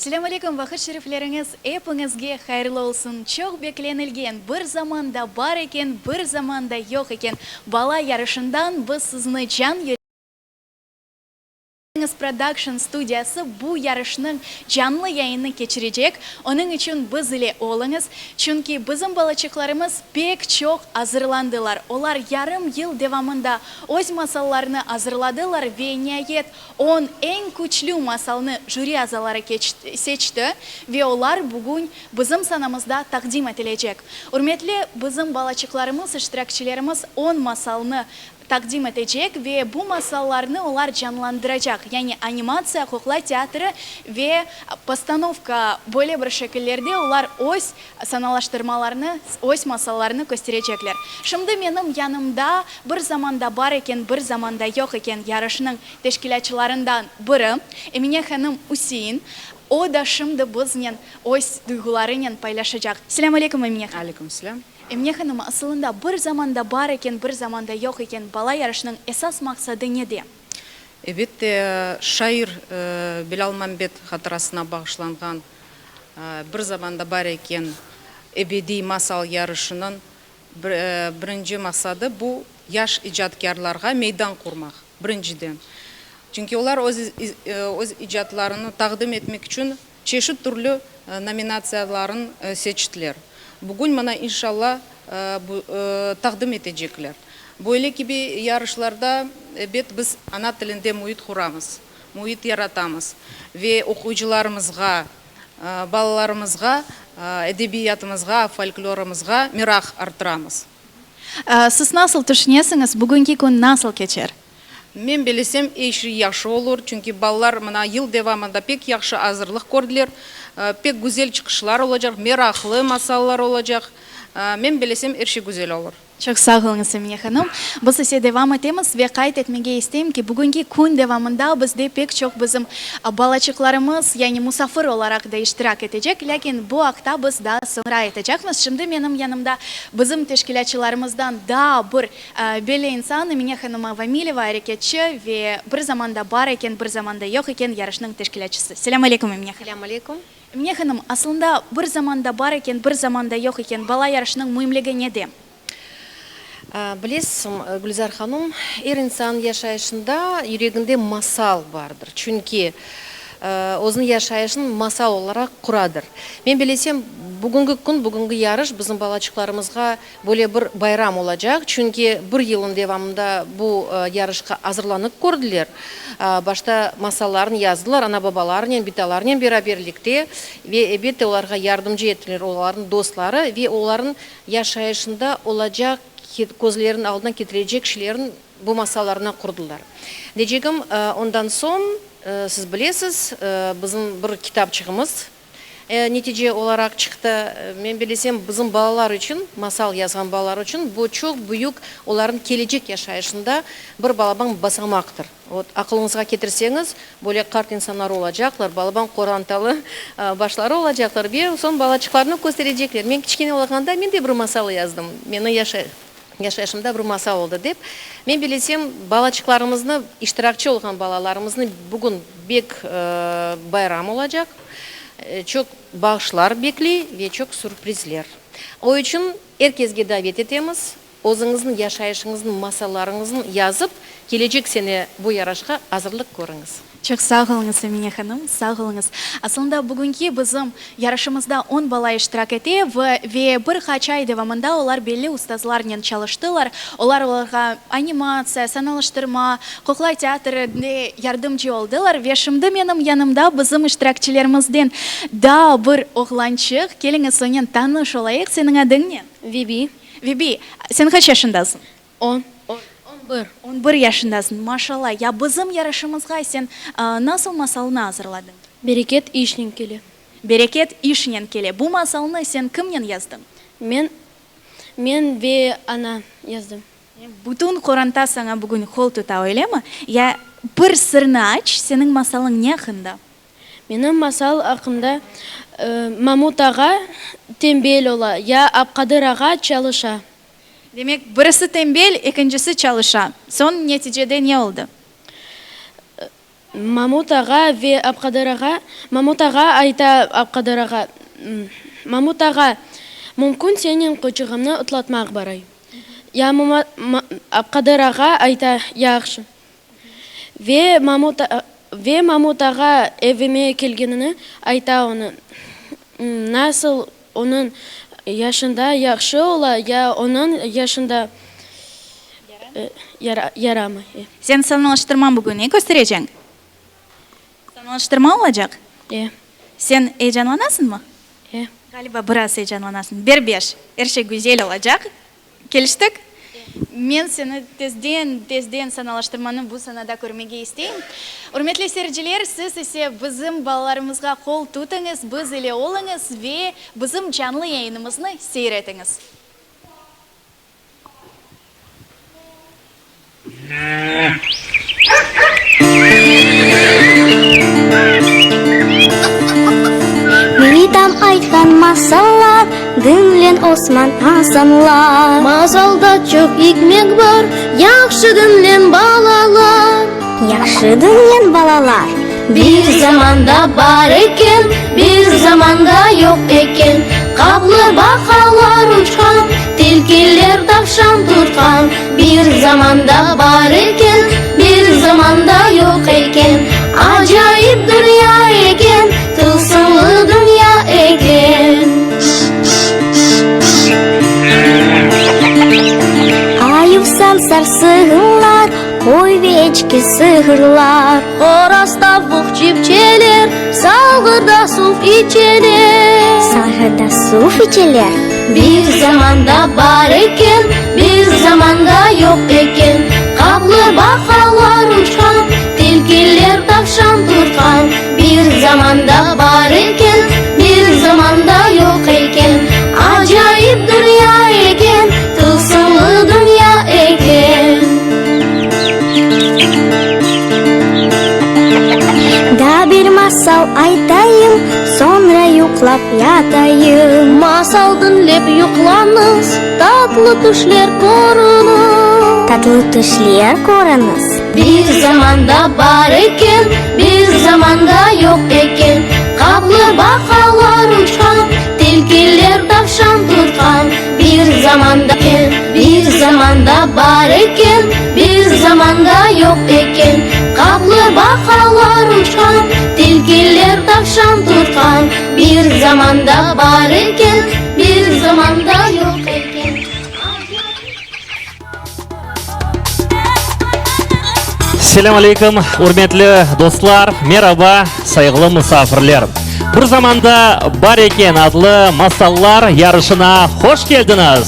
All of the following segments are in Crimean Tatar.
Selâm aleyküm, vaqıt şerifleriñiz epiñizge hayırlı olsun! Çoq beklenilgen, bir zamanda bar eken, bir zamanda yoq eken bala yarışından biz sizni can Deñiz Production studiyası bu yarışnıñ canlı yayını keçirecek, onıñ içün biz ile oluñız, çünki bizim balaçıqlarımız pek çoq azırlandılar, olar yarım yıl devamında öz masallarını azırladılar ve niayet on eñ küçlü masalnı jüri azaları seçti ve olar bugün bizim sanamızda taqdim etilecek. Ürmetli bizim balaçıqlarımız, iştirakçilerimiz on masalnı taqdim etecek ve bu masallarnı olar canlandıracaq, yani animatsiya, qoqla teatri ve postanovka, böyle bir şekillerde olar öz sanalaştırmalarını, öz masallarını kösterecekler. Şimdi menim yanımda Bir zamanda bar eken, bir zamanda yoq eken yarışnıñ teşkilâtçılarından biri, Emine hanım Üsein. O da şimdi biznen öz duyğularınen paylaşacaq. Selâm aleyküm, Emine hanım. Aleyküm selâm. Emine hanım, asılında bir zamanda bar eken, bir zamanda yoq eken bala yarışınıñ esas maqsadı nede? Elbette, şair Bilâl Mambet hatırasına bağışlanğan Bir zamanda bar eken ebediy masal yarışınıñ birinci maqsadı bu, yaş icatkârlarğa meydan qurmaq, birinciden. Çünki olar öz icatlarını taqdim etmek içün Çeşit türlü nominatsiyaların seçtiler. Bugün mına inşalla taqdim etecekler. Böyle kibi yarışlarda ebet biz ana tilinde müit quramız, müit yaratamız ve oquyıcılarımızğa, balalarımızğa edebiyatımızğa, folklorımızğa meraq arttıramız. Siz nasıl tüşünesiñiz, bugünki kün nasıl keçer? Men bilesem, er şey yahşı olur, çünki balalar mına yıl devamında pek yahşı azırlıq kördiler, pek güzel çıqışlar olacaq, meraqlı masallar olacaq. Men bilesem, er şey güzel olur. Çoq sağ oluñız, Emine hanım. Biz ise devam etemiz ve qayd etmege isteyim ki, bugünki kün devamında bizde pek çoq bizim balaçıqlarımız, yani musafir olaraq da iştirak etecek, lâkin bu aqta biz daa soñra aytacaqmız. Şimdi menim yanımda bizim teşkilâtçılarımızdan daa bir Belli insan Emine hanım Avamileva, areketçi ve bir zamanda bar eken, bir zamanda yoq eken yarışnıñ teşkilâtçısı. Selâm aleyküm, Emine hanım. Selâm aleyküm. Emine hanım, aslında bir zamanda bar eken, bir zamanda yoq eken bala yarışınıñ müimligi nede? Bilesiz, Gülzar hanım, er insan yaşayışında yüreginde masal bardır. Çünki özüniñ yaşayışın masal olaraq quradır. Men bilesem, bugünki kün, bugünki yarış bizim balaçıqlarımızğa Böyle bir bayram olacaq, çünki bir yılın devamında bu yarışqa azırlanıp kördiler. Başta masallarnı yazdılar ana-babalarınen, bitalarınen beraberlikte ve, elbette, olarğa yardımcı ettiler olarnıñ dostları ve olarnıñ yaşayışında olacaq, közleriniñ aldına ketirecek şeylerni bu masallarına qurdılar. Deycegim, ondan soñ, siz bilesiz, bizim bir kitapçığımız Netice olaraq çıqtı. Men bilesem, bizim balalar içün, masal yazğan balalar içün bu çoq büyük, olarnıñ kelecek yaşayışında bir balaban basamaqtır. Vot, aqılıñızğa ketirseñiz, böyle qart insanlar olacaqlar, balaban qorantalı başları olacaqlar ve soñ balaçıqlarına kösterecekler, men kiçkene olğanda men de bir masal yazdım, meniñ yaşayışımda bir masal oldı, dep. Men bilesem, balaçıqlarımıznı, iştirakçi olğan balalarımıznı bugün bek bayram olacaq, çoq bağışlar bekley ve çoq sürprizler. O içün er kesge davet etemiz, özüñizniñ yaşayışıñıznıñ masallarıñıznı yazıp, kelecek sene bu yaraşqa azırlıq körüñiz. Çoq sağ oluñız, Emine hanım, sağ oluñız. Aslında, bugünki bizim yarışımızda on bala iştirak ete ve bir qaç ay devamında olar belli ustazlarnen çalıştılar. Olar olarğa animatsiya, sanalıştırma, qoqla teatrinde yardımcı oldılar. Ve şimdi menim yanımda bizim iştirakçilerimizden daa bir oğlançıq. Keliñiz, onen tanış olayıq. Seniñ adıñ ne? Vibi. Vibi, sen qaç yaşındasıñ? On. On bir. On bir yaşındasıñ, maşalla. Ya bizim yarışımızğa sen nasıl masalnı azırladıñ? Bereket işnen kele. Bereket işnen kele. Bu masalnı sen kimnen yazdıñ? Men, men ve ana yazdım. Bütün qoranta saña bugün qol tuta, öylemi? Ya bir sırnı aç, seniñ masalıñ ne aqqında? Menim masal aqqında, Mamut ağa tembel ola, ya Abqadır ağa çalışa. Demek, birisi tembel, ekincisi çalışa. Soñ neticede ne oldı? Mamut ağa ve Abqadır ağa, Mamut ağa ayta Abqadır ağa, Mamut ağa, mümkün senen qoçığımnı otlatmaq baray. Ya Abqadır ağa ayta, Yahşı. Ve Mamut ve Mamut ağa evime kelgenini ayta onı, nasıl onıñ yaşında yahşı ola, ya onıñ yaşında yaramay. Sen sanalaştırma bugün ne köstereceñ? Sanalaştırma olacaq? E. Sen eyecanlanasıñmı? E. Ğaliba, biraz eyecanlanasıñ. Ber beş, er şey güzel olacaq. Keliştik? Men seni tezden, tezden sanalaştırmanı bu sanada körmege isteyim. Ürmetli seyirciler, siz ise bizim balalarımızğa qol tutıñız, biz ile oluñız ve bizim canlı yayınımıznı seyir etiñiz. Bitam aytqan masallar, diñlen Osman, Asanlar. Masalda çoq ikmet bar, yahşı diñlen balalar. Yahşı diñlen balalar. Bir zamanda bar eken, bir zamanda yoq eken, Qaplı baqalar uçqan, tilkiler tavşan tutqan. Bir zamanda bar eken, bir zamanda yoq eken, Acayip dünya eken, tılsımlı dünya eken. Ayuv sansar sığınlar, qoy ve eçki sığırlar. Horaz, tavuq, çipçeler, salğırda suv içeler. Salğırda suv içeler. Bir zamanda bar eken, bir zamanda yoq eken, Qaplı baqalar uçqan, tilkiler tavşan tutqan. Bir zamanda bar eken, bir zamanda yoq eken, Acayip dünya eken, tılsımlı dünya eken. Daa bir masal aytayım, soñra yuqlap yatayım. Masal diñlep yuqlañız, tatlı tüşler körüñiz. Tatlı tüşler körüñiz. Bir zamanda bar eken, bir zamanda yoq eken, Qaplı baqalar uçqan, tilkiler tavşan tutqan. Bir zamanda bir zamanda bar eken, bir zamanda yoq eken, Qaplı baqalar uçqan, tilkiler tavşan tutqan. Bir zamanda bar eken, bir zamanda yoq eken. Selâm aleyküm, ürmetli dostlar, meraba, sayğılı musafirler! Bir zamanda bar eken adlı masallar yarışına hoş keldiñiz!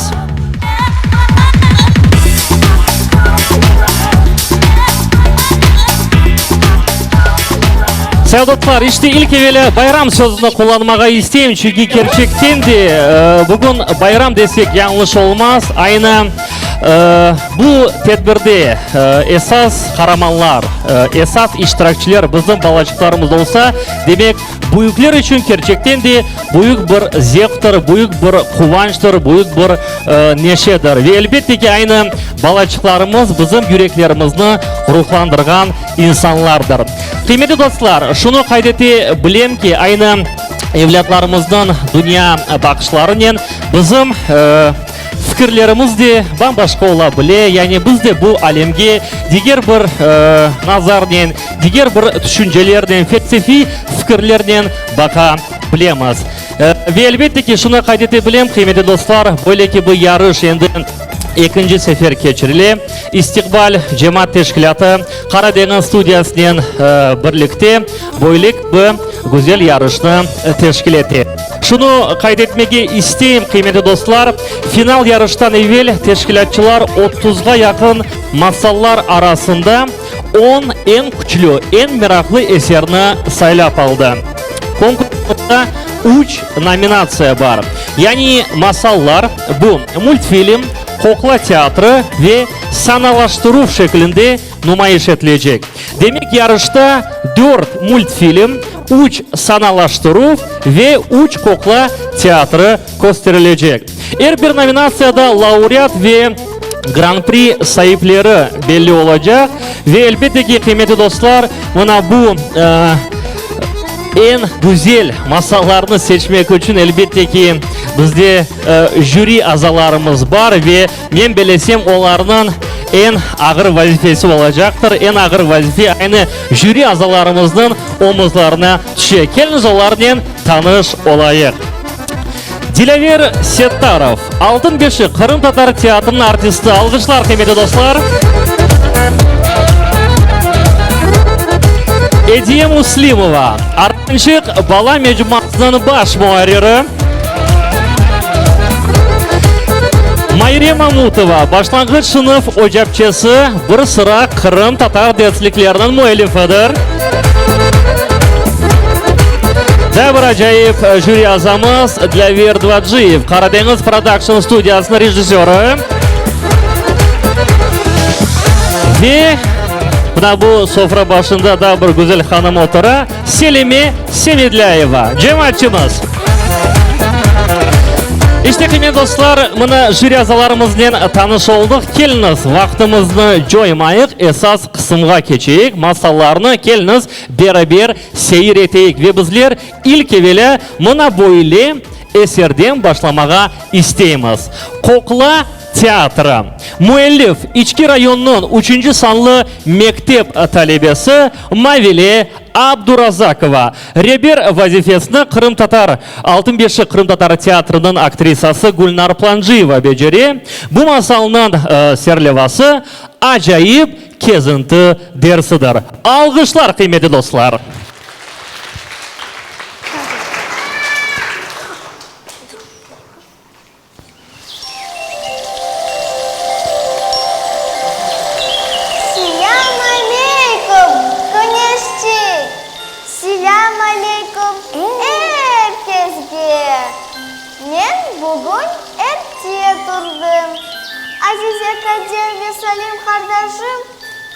Sayğılı dostlar, işte ilk evelâ bayram sözüni qullanmağa isteyim, çünki kerçekten de bugün bayram desek yañlış olmaz, aynı Bu tedbirde esas qaramanlar, esas iştirakçiler bizim balaçıqlarımız olsa, demek, büyükler içün kerçekten de büyük bir zevqtır, büyük bir quvançtır, büyük bir neşedir. Ve elbette ki, aynı balaçıqlarımız bizim yüreklerimizni ruhlandırğan insanlardır. Qıymetli dostlar, şunı qayd ete bilem ki, aynı evlâtlarımıznıñ dünya baqışlarınen bizim Fikirlerimiz de bam-başqa ola bile, yani biz de bu alemge diger bir nazarnen, diger bir tüşüncelernen, felsefiy fikirlernen baqa bilemiz. Ve elbette ki, şunı qayd ete bilem, qıymetli dostlar, böyle kibi yarış endi ekinci sefer keçirile. İstiqbal cemaat teşkilâtı Qara deñiz studiyasınen birlikte böyle kibi güzel yarışnı teşkil ete. Şunı qayd etmege isteyim, qıymetli dostlar, final yarıştan evel teşkilâtçılar otuzğa yaqın masallar arasında on eñ küçlü, eñ meraqlı eserni saylap aldı. Konkursda üç nominatsiya bar, yani masallar, bu multfilm, qoqla teatrı ve sanalaştıruv şeklinde numayış etilecek. Demek, yarışta dört multfilm, üç sanalaştıruv ve üç qoqla teatrı kösterilecek. Er bir nominatsiyada laureat ve. Gran-pri saipleri belli olacaq. Ve elbette ki, qıymetli dostlar, mına bu eñ güzel masallarnı seçmek içün, elbette ki, bizde jüri azalarımız bar ve men belesem, olarnıñ eñ ağır vazifesi olacaqtır. Eñ ağır vazife aynı jüri azalarımıznıñ omuzlarına tüşe. Keliñiz, olarnen tanış olayıq. Dilâver Settarov, Altın beşik qırımtatar teatrınıñ artisti. Alğışlar, qıymetli dostlar. Ediye Muslimova, Armançıq bala mecmuasınıñ baş muarriri. Mayre Mamutova, başlanğıç sınıf ocapçesi, bir sıra qırımtatar derslikleriniñ müellifidir. Daa bir acayip jüri azamız Dlâver Dvaciyev, Qaradeñiz Production studiyasınıñ rejissörı. Ve mına bu sofra başında daa bir güzel hanım otura, Selime Semedlâyeva, cemaatçımız. İşte, qıymetli dostlar, mına jüri azalarımıznen tanış oldıq. Keliñiz, vaqtımıznı coymayıq, esas qısımğa keçeyik, masallarnı keliñiz beraber seyir eteyik. Ve bizler ilk evelâ mına böyle eserden başlamağa isteymiz, Qoqla teatri. Müellif, İçki rayonnıñ üçünci sanlı mektep talebesi Mavile Abdurazakova. Reber vazifesini qırımtatar Altın beşik qırımtatar teatriniñ aktrisası Gülnar Plancıyeva becere. Bu masalnıñ serlevası Acayip kezinti dersidir. Alğışlar, qıymetli dostlar! Selâm aleyküm, küneşçik! Selâm aleyküm er kesge! Men bugün erte turdım. Azize kadem ve Salim qardaşım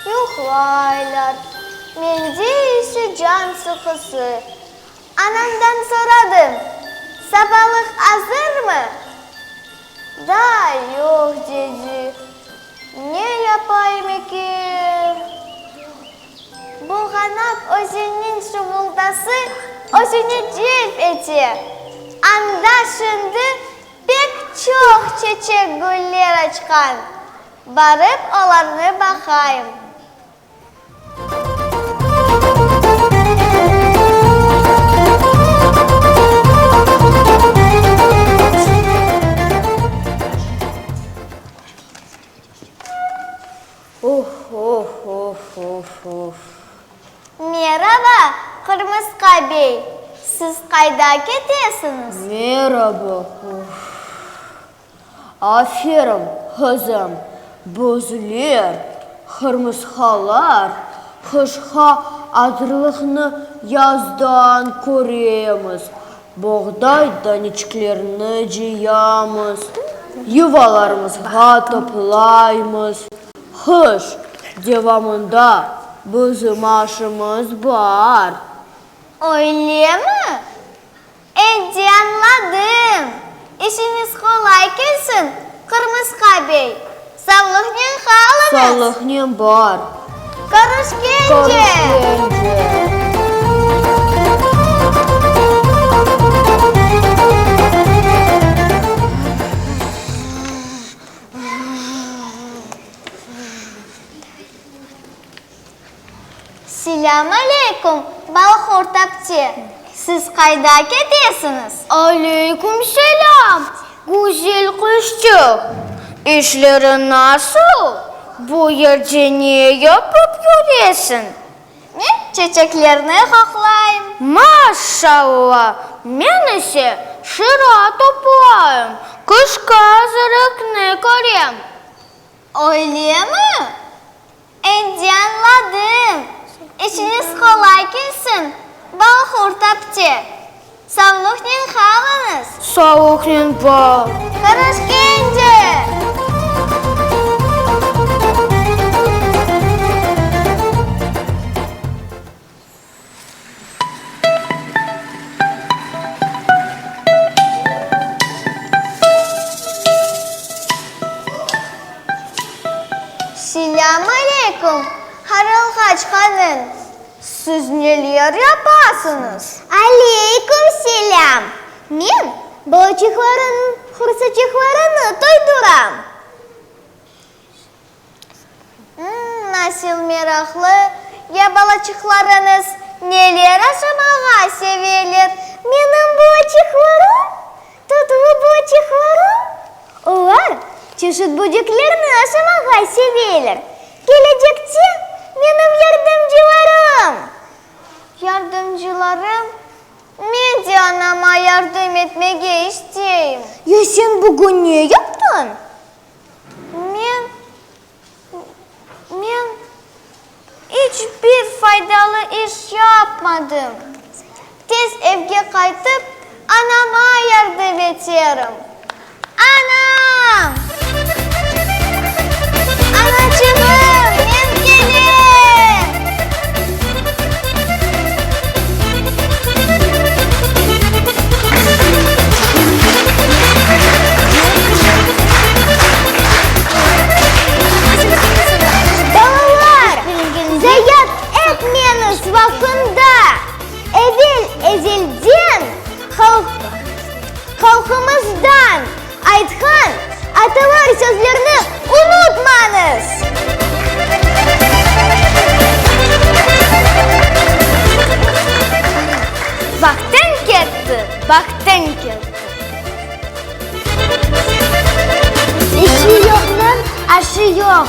yuqlaylar. Mende ise can sıqısı. Anamdan soradım, Sabalıq azırmı? Daa yoq, dedi. Ne yapayım eken? Bulğanaq özenniñ şuvuldası özüne celp ete. Anda şimdi pek çoq çeçek güller açqan. Barıp olarnı baqayım. Meraba, Qırmısqa bey, siz qayda ketesiñiz? Meraba, uf. Aferin, qızım, bizler, qırmısqalar, qışqa azırlıqnı yazdan köremiz, boğday daneçiklerini cıyamız, yuvalarımızğa toplaymız. Qış devamında bizim aşımız bar. Öylemi? Endi añladım. İşiñiz qolay kelsin, Qırmısqa bey. Savlıqnen qalıñız. Savlıqnen bar. Körüşkence. Körüşkence. Selâm aleyküm, Balhurt apte! Siz qayda ketesiñiz? Aleyküm selâm, güzel qızçıq! İşleriñ nasıl? Bu yerde ne yapıp yüresiñ? Men çeçeklerni qoqlayım. Maşalla! Men ise şıra toplayım, qışqa azırlıqnı körem. Öylemi? Endi añladım. İşiñiz qolay kelsin, Balhurt apte. Savlıqnen qalıñız. Savlıqnen bal. Körüşkence! Selâm aleyküm, Qarılğaç hanım! Siz neler yapasıñız? Aleyküm selâm! Men balaçıqlarınıñ qursaçıqlarını toyduram. Nasıl meraqlı! Ya balaçıqlarıñız neler aşamağa seveler? Menim balaçıqlarım, tatlı balaçıqlarım! Olar çeşit böceklerni aşamağa seveler. Kelecekte menim yardımcılarım! Yardımcılarım? Men de anama yardım etmege isteyim. Ya sen bugün ne yaptıñ? Men, men iç bir faydalı iş yapmadım. Tez evge qaytıp, anama yardım eterim. Anam! Anaçığım, men kelem! Balalar, zayat etmeñiz vaqtında! Evel-ezelden halqımızdan aytqan atalar sözlerini unutmañız! Vaqtıñ ketti, baxtıñ ketti. İşi yoqnıñ aşı yoq.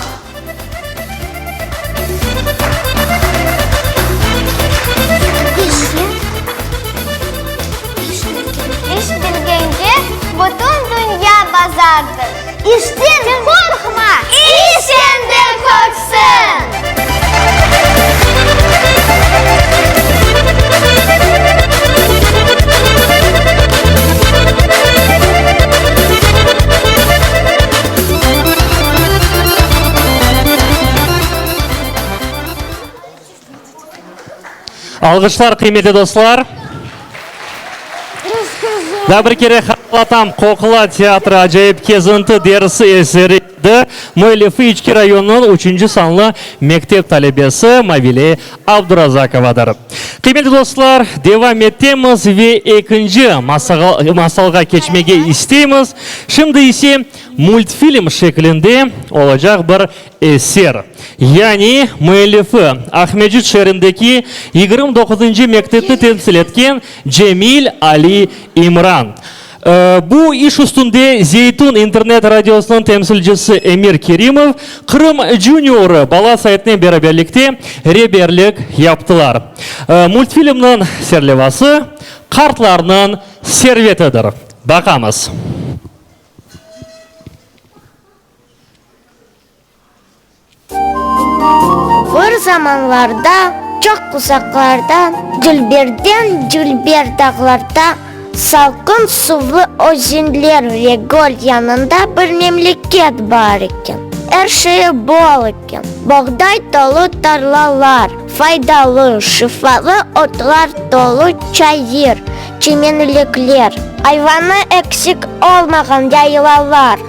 İş bilgenge bütün dünya bazardır. İşten qorqma, iş senden qorqsın! Alğışlar, qıymetli dostlar. Daa bir kere hatırlatam, Qoqla teatri Acayip kezinti dersi eseri edi. Müellifi İçki rayonınıñ üçünci sanlı mektep talebesi Mavile Abdurazakovadır. Qıymetli dostlar, devam etemiz ve ekinci masalğa keçmege isteymiz. Şimdi ise multfilm şeklinde olacaq bir eser. Yani müellifi, Aqmescit şeerindeki 29-ncı mektepni temsil etken Cemil Ali İmran. Bu iş üstünde Zeytun internet radiosınıñ temsilcisi Emir Kerimov, Qırım Juniorı bala saytınen beraberlikte reberlik yaptılar. Multfilmniñ serlevası, Qartlarnıñ servetidir. Baqamız. Bir zamanlarda, çoq uzaqlarda, dülberden dülber dağlarda, salqın suvlı özenler ve göl yanında bir memleket bar eken. Er şeyi bol eken, boğday tolu tarlalar, faydalı, şifalı otlar tolu çayır, çimenlikler, ayvanı eksik olmağan yaylalar.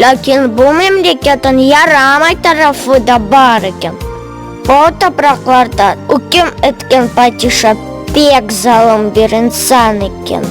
Lâkin bu memleketniñ yaramay tarafı da bar eken. O topraqlarda üküm etken padişa pek zalım bir insan eken.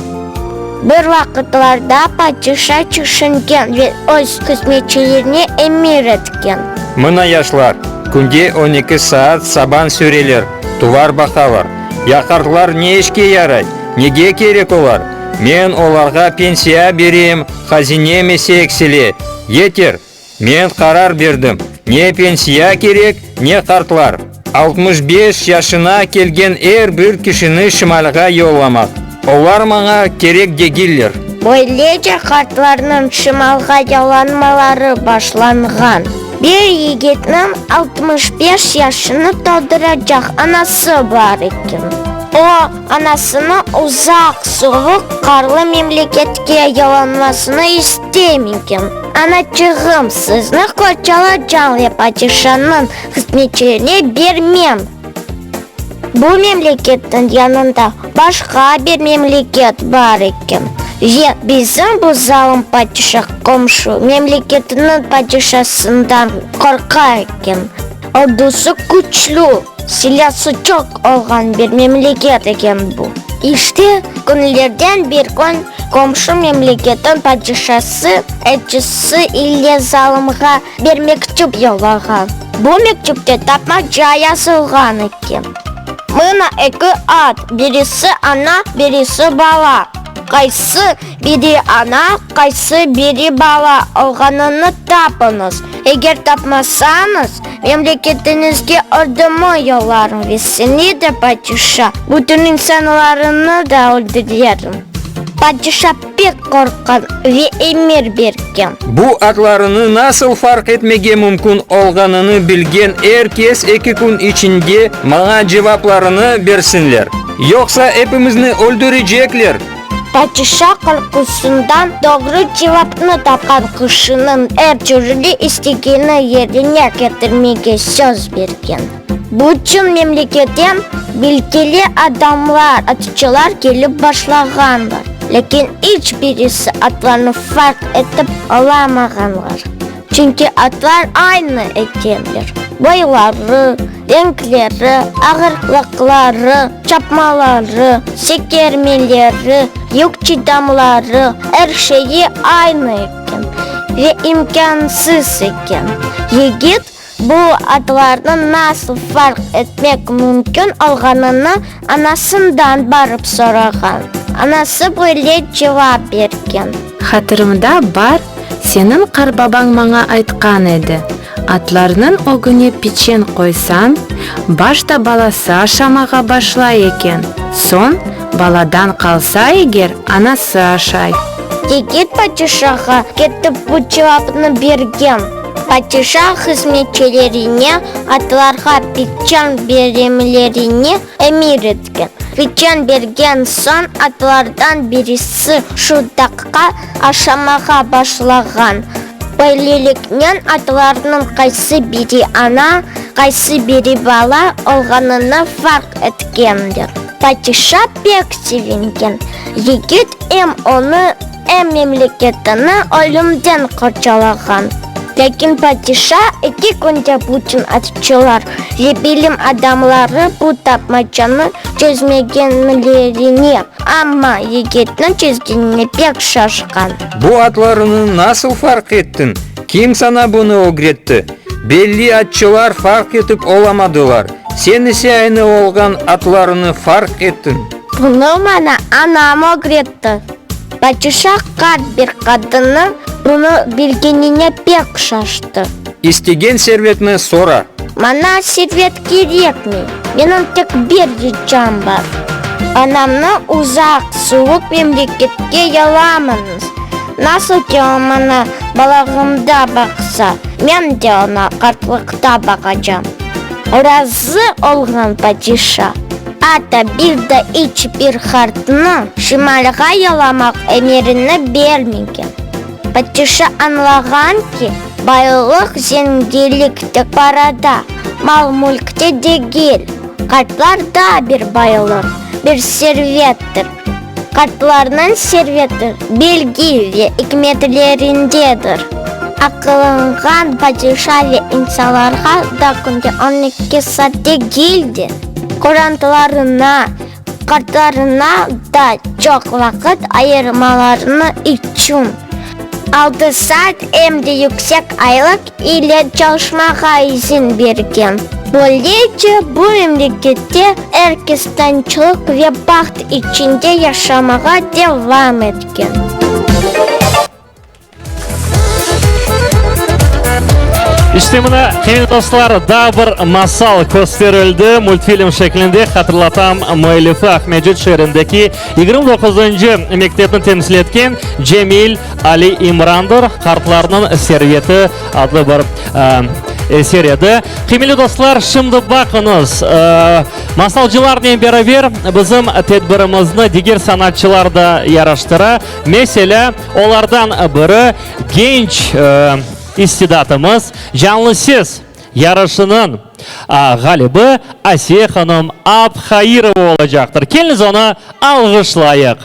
Bir vaqıtlarda padişa tüşüngen ve öz hızmetçilerine emir etken. Mına yaşlar, künde on eki saat saban süreler, tuvar baqalar. Ya qartlar ne işke yaray, nege kerek olar? Men olarğa pensiya berem, Hazinem ise eksile. Yeter! Men qarar berdim, ne pensiya kerek, ne qartlar. 65 yaşına kelgen er bir kişini şimalğa yollamaq. Olar maña kerek degiller. Böylece qartlarnıñ şimalğa yollanmaları başlanğan. Bir yigitniñ 65 yaşını tolduracaq anası bar eken. O, Anasını uzaq, suvuq, qarlı memleketke yollanmasını istemegen. Anaçığım, sizni qorçalacam ve padişanıñ hızmetçilerine bermem. Bu memleketniñ yanında başqa bir memleket bar eken ve bizim bu zalım padişah qomşu memleketiniñ padişasından qorqa eken. Ordusı küçlü, silâsı çoq olğan bir memleket eken bu. İşte, künlerden bir kün qomşu memleketniñ padişası elçisi ile zalımğa bir mektüp yollağan. Bu mektüpte tapmaca yazılğan eken. Mına eki at, birisi ana, birisi bala. Qaysı biri ana, qaysı biri bala olğanını tapıñız. Eger tapmasañız, memleketiñizge ordumı yollarım ve seni de, padişa, bütün insanlarını da öldürerim. Padişa pek qorqqan ve emir bergen. Bu adlarını nasıl farq etmege mümkün olğanını bilgen er kes eki kün içinde maña cevaplarını bersinler. Yoqsa epimizni öldürecekler! Padişa qorqusından doğru cevapnı tapqan kişiniñ er türlü istegini yerine ketirmege söz bergen. Bütün memleketten bilgili adamlar, atçılar kelip başlağanlar, lâkin iç birisi atlarnı farq etip olamağanlar, çünki atlar aynı ekenler, boyları, renkleri, ağırlıqları, çapmaları, sekermeleri, yük çıdamları, er şeyi aynı eken ve imkânsız eken. Yigit Bu adlarnı nasıl farq etmek mümkün olğanını anasından barıp sorağan. Anası böyle cevap bergen. Hatırımda bar, seniñ qarbabañ maña aytqan edi, atlarnıñ ögüne piçen qoysañ, başta balası aşamağa başlay eken, soñ, baladan qalsa eger, anası aşay. Yigit padişağa ketip bu cevapnı bergen. Padişa hızmetçilerine atlarğa piçen bermelerini emir etken. Piçen bergen soñ atlardan birisi şu daqqa aşamağa başlağan. Böyleliknen atlarnıñ qaysı biri ana, qaysı biri bala olğanını farq etkenler. Padişa pek sevingen. Yigit em onı, em memleketini ölümden qorçalağan. Lâkin padişa eki künde bütün atçılar ve bilim adamları bu tapmacanı çezmegenlerine, amma yigitniñ çezgenine pek şaşqan. Bu atlarını nasıl farq ettiñ? Kim saña bunı ögretti? Belli atçılar farq etip olamadılar, sen ise aynı olğan atlarını farq ettiñ. Bunı maña anam ögretti. Padişa qart bir qadınnıñ bunı bilgenine pek şaştı. İstegen servetni sora. Maña servet kerekmey, menim tek bir ricam bar, anamnı uzaq, suvuq memleketke yollamañız. Nasıl ki o maña balağımda baqsa, men de oña qartlıqta baqacam. Razı olğan padişa, atta bir de iç bir qartnı şimalğa yollamaq emirini bermegen. Padişa añlağan ki, baylıq, zenginlik tek parada, mal-mülkte degil, qartlar da bir baylıq, bir servettir. Qartlarnıñ serveti bilgi ve ikmetlerindedir. Aqılınğan padişa ve insanlarğa da künde on eki saat degil de, qorantalarına, qartlarına da çoq vaqıt ayırmalarını içün altı saat em de yüksek aylıq ile çalışmağa izin bergen. Böylece, bu memlekette er kes tınçlıq ve baht içinde yaşamağa devam etken. İşte mına, qıymetli dostlar, daa bir masal kösterildi multfilm şeklinde. Hatırlatam, müellifi Aqmescit şeerindeki 29-ncı mektepni temsil etken Cemil Ali İmrandır. Qartlarnıñ serveti adlı bir eser edi. Qıymetli dostlar, şimdi baqıñız, masalcılarnen beraber bizim tedbirimizni diger sanatçılar da yaraştıra. Meselâ, olardan biri genç istidatımız, canlı ses. Yarışınıñ ğalibi Asiye hanım Abhairova olacaqtır. Keliñiz onı alğışlayıq.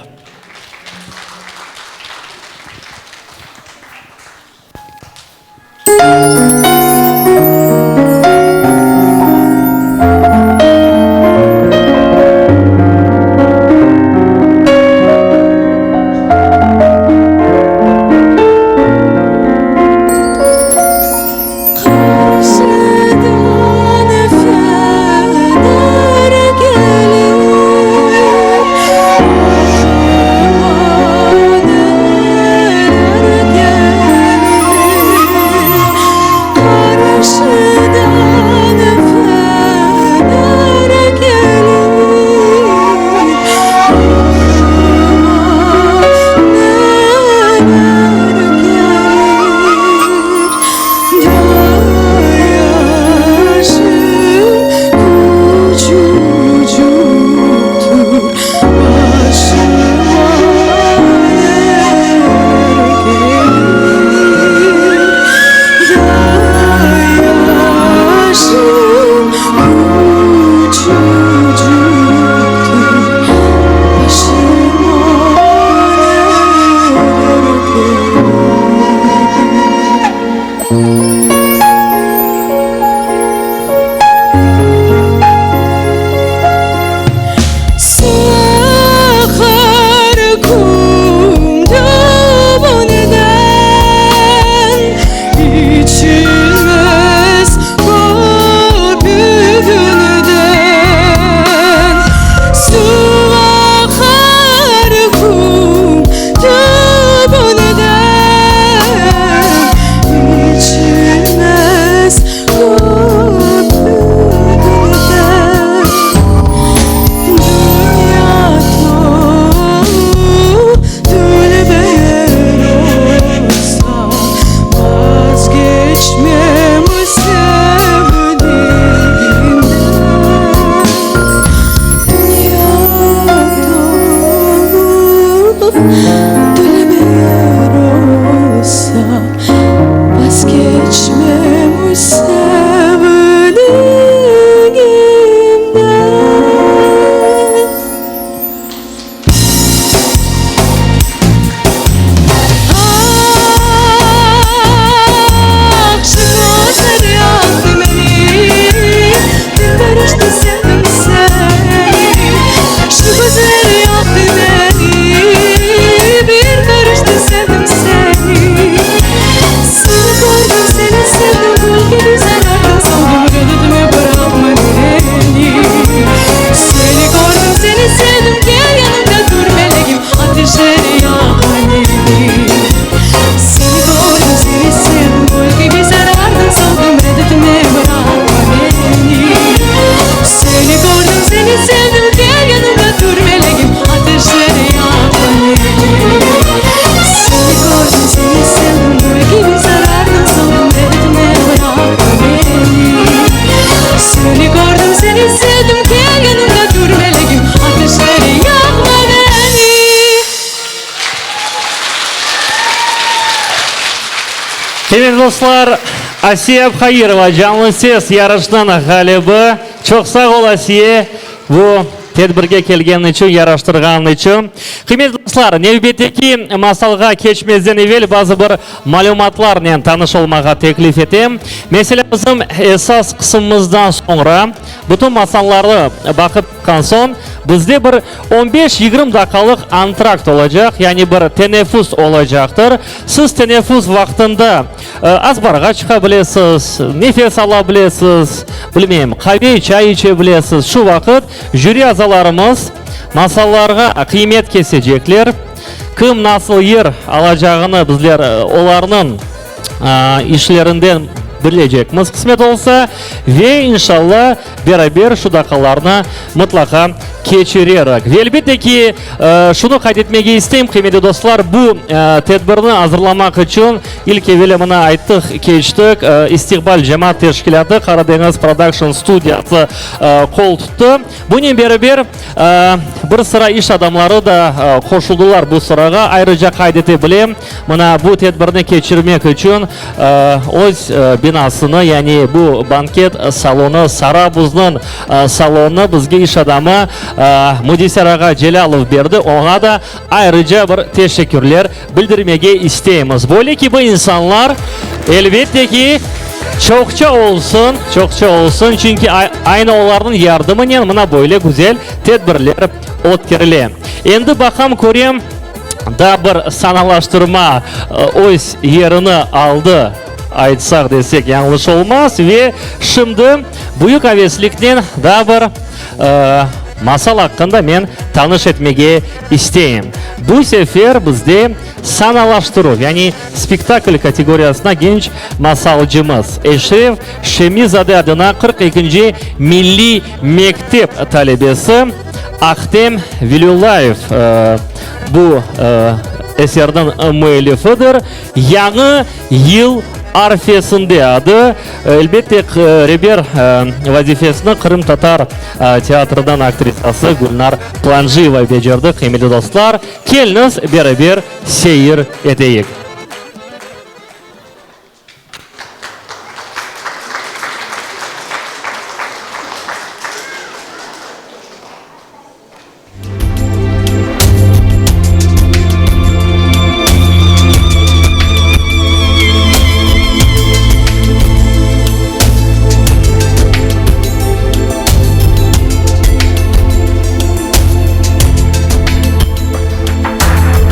Qıymetli dostlar, Asiye Abhairova Canlı ses yarışınıñ ğalibi. Çoq sağ ol, Asiye, bu tedbirge kelgeniñ içün, yaraştırğanıñ içün. Qıymetli dostlar, nevbetteki masalğa keçmezden evel bazı bir malümatlarnen tanış olmağa teklif etem. Meselâ, bizim esas qısımımızdan soñra, bütün masallarnı baqıp çıqqan soñ, bizde bir on beş-yigirmi daqqalıq antrakt olacaq, yani bir teneffüs olacaqtır. Siz teneffüs vaqtında azbarğa çıqa bilesiz, nefes ala bilesiz, bilmeyim, qave, çay içe bilesiz. Şu vaqıt jüri azalarımız masallarğa qıymet kesecekler. Kim nasıl yer alacağını bizler olarnıñ işlerinden bilecekmiz, qısmet olsa, ve inşalla beraber şu daqqalarnı mıtlaqa. keçirerik. Ve elbette ki, şunı qayd etmege isteyim, qıymetli dostlar, bu tedbirni azırlamaq içün ilk evelâ mına ayttıq, keçtik, İstiqbal cemaat teşkilâtı, Qaradeñiz prodakşn studiyası qol tuttı. Bunen beraber, bir sıra iş adamları da qoşuldılar bu sırağa. Ayrıca qayd ete bilem, mına bu tedbirni keçirmek içün öz binasını, yani bu banket salonı, Sarabuznıñ salonını bizge iş adamı Müdisar ağa Celâlov berdi. Oña da ayrıca bir teşekkürler bildirmege isteymiz. Böyle kibi insanlar, elbette ki, çoqça olsun, çoqça olsun, çünki aynı olarnıñ yardımınen mına böyle güzel tedbirler ötkerile. Endi baqam, körem, daa bir sanalaştırma öz yerini aldı, aytsaq desek yañlış olmaz. Ve şimdi büyük avesliknen daa bir masal aqqında men tanış etmege isteyim. Bu sefer bizde sanalaştıruv, yani spektakl kategoriyasına genç masalcımız Eşref Şemizade adına 42-nci milliy mektep talebesi Ahtem Velüllayev bu eserniñ müellifidir. Yañı yıl arfesinde adı. Elbette, reber vazifesini qırımtatar teatrından aktrisası Gülnar Planjiyeva becerdi. Qıymetli dostlar, keliñiz, beraber seyir eteyik.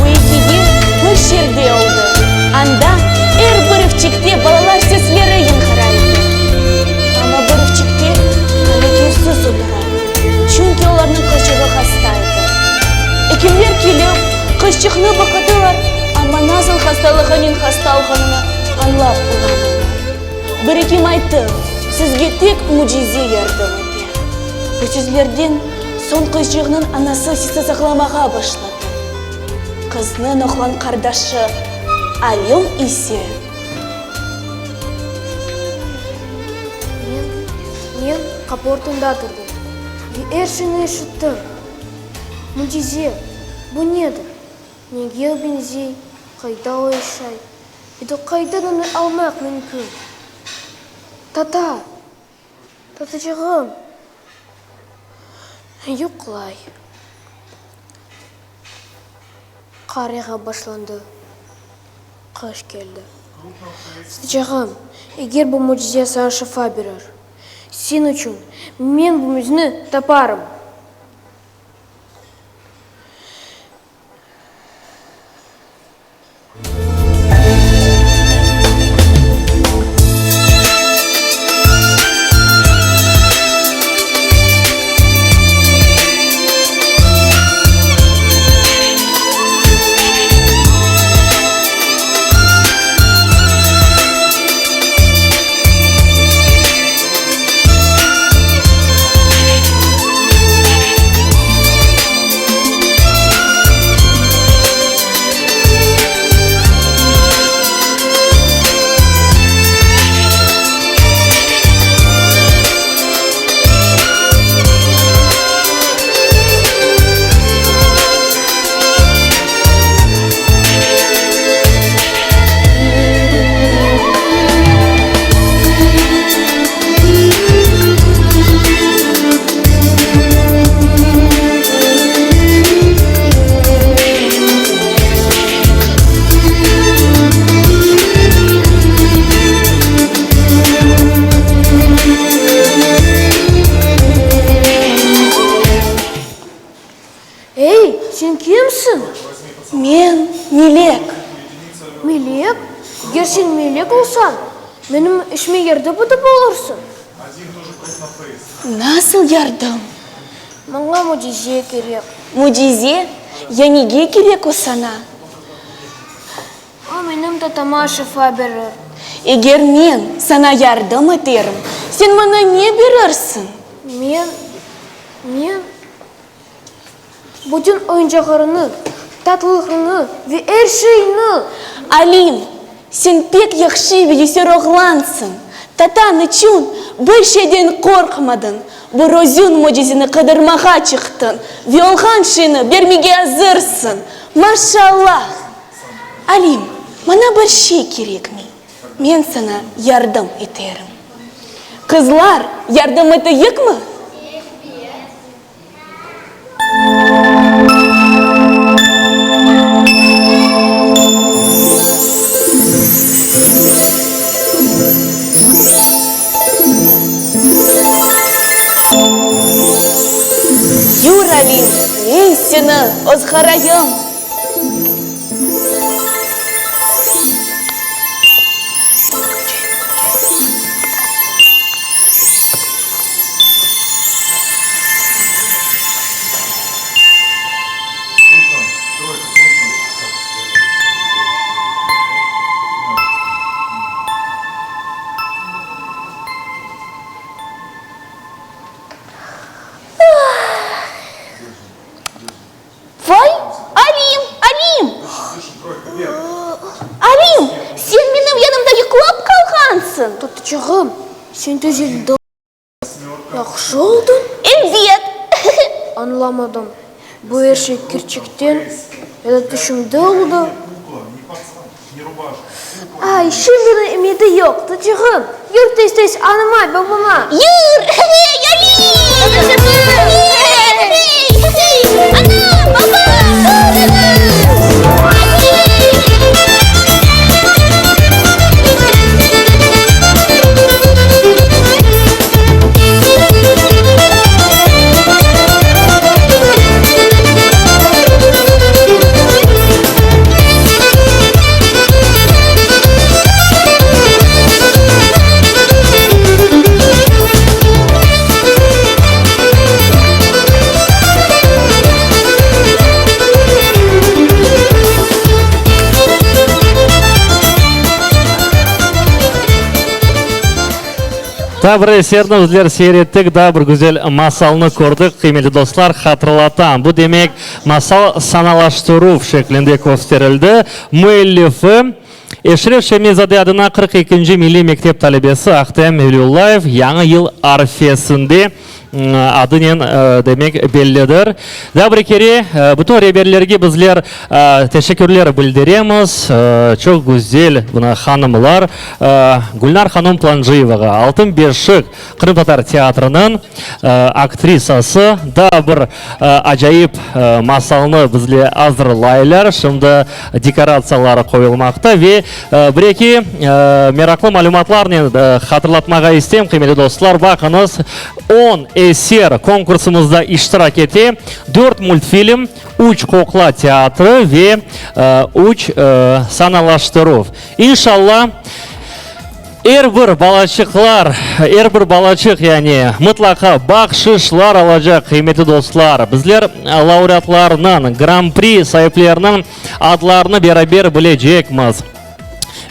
Bu ikâye bir şeerde oldı. Anda er bir evçikte balalar sesleri yañğıray edi. Amma bir evçikte ane küysüz otura. Çünki olarnıñ qızçığı hasta edi. Ekimler kelip, qızçıqnı baqıdılar, amma nasıl hastalığınen hasta olğanını añlap olamaylar. Bir ekim ayttı, Sizge tek mücize yardım eter. Bu sözlerden soñ qızçıqnıñ anası sisasaqlamağa başladı. Qıznıñ oğlan qardaşı Alim ise. Men, men qapı ortunda turdım ve er şeyni eşittim. Mücize, bu nedir? Nege o beñzey, qayda o yaşay ve de qaydan onı almaq mümkün? Tata! Tatacığım! Yuqlay. Qar yağa başlandı. Qış keldi. Sıcağım, eger bu mücize saña şifa berir, sen içün men bu mücizeni taparım. Ey, sen kimsiñ? Men, Melek. Melek? Eger sen melek olsañ, menim işime yardım etip olursıñ. Nasıl yardım? Maña mücize kerek. Mücize? Ya nege kerek o saña? O menim tatama şifa berir. Eger men saña yardım eterim, sen maña ne berirsiñ? Men, men. Bütün oyuncaqlarını, tatlılıqlarını ve er şeyni! Alim, sen pek yahşı ve cesür oğlansıñ. Tatañ içün bir şeyden qorqmadıñ, bir özüñ mücizeni qıdırmağa çıqtıñ ve olğan şeyni bermege azırsıñ. Maşallah! Alim, maña bir şey kerekmey, men saña yardım eterim. Qızlar, yardım eteyikmi? Yur, Alim, men seni ozğarayım. Vay, Alim, Alim! Alim, sen menim yanımda yuqlap qalğansıñ! Tataçığım, sen tüzeldiñ, yahşı oldıñ? Elbet! Añlamadım, bu er şey kerçekten ya da tüşümde oldı? Ay, şimdiden ümidi yoq, taçığım, yür tez-tez anama, babama! Yür, hey, Alim! Hey, ana, baba, doğruñız! Daa bir eserni bizler seyir ettik, daa bir güzel masalnı kördik, qıymetli dostlar, hatırlatam, bu demek, Masal sanalaştıruv şeklinde kösterildi. Müellifi, Eşref Şemizade adına 42-nci milliy mektep talebesi Ahtem Veliyullayev Yañı yıl arfesinde adınen, demek, bellidir. Daa bir kere bütün reberlerge bizler teşekkürler bildiremiz. Çoq güzel mına hanımlar, Gülnar hanım Planjiyevağa, Altın beşik Qırımtatar teatriniñ aktrisası daa bir acayip masalnı bizle azırlaylar. Şimdi dekoratsiyalar qoyulmaqta ve bir-eki meraqlı malümatlarnen hatırlatmağa isteyim, qıymetli dostlar, baqıñız, on eser konkursımızda iştirak ete, dört multfilm, üç qoqla teatri ve üç sanalaştıruv. İnşallah, Er bir balaçıqlar, er bir balaçıq yani, mıtlaqa bahşışlar alacaq, qıymetli dostlar. Bizler laureatlarnıñ, Gran-pri saipleriniñ adlarını beraber bilecekmiz.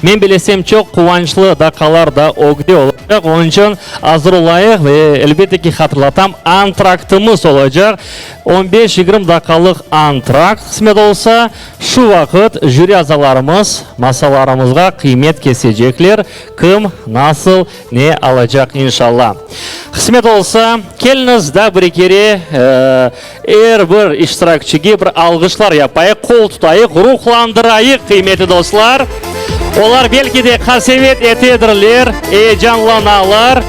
Men bilesem, çoq quvançlı daqqalar da ögde olacaq, onıñ içün azır olayıq ve, elbette ki, hatırlatam, antraktımız olacaq, on beş-yigirmi daqqalıq antrakt, qısmet olsa. Şu vaqıt jüri azalarımız masalarımızğa qıymet kesecekler, kim, nasıl, ne alacaq, inşalla. Qısmet olsa, keliñiz daa bir kere er bir iştirakçige bir alğışlar yapayıq, qol tutayıq, ruhlandırayıq, qıymetli dostlar. Olar belki de qasevet etedirler, eyecanlanalar,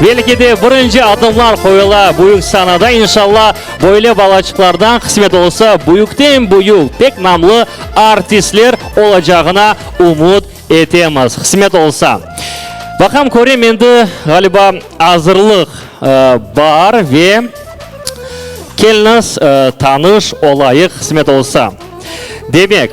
belki de birinci adımlar qoyula büyük sanada, inşalla. Böyle balaçıqlardan, qısmet olsa, büyükten-büyük, pek namlı artistler olacağına ümüt etemiz. Qısmet olsa. Baqam, körem, endi, ğaliba, azırlıq bar ve keliñiz, tanış olayıq, qısmet olsa. Demek.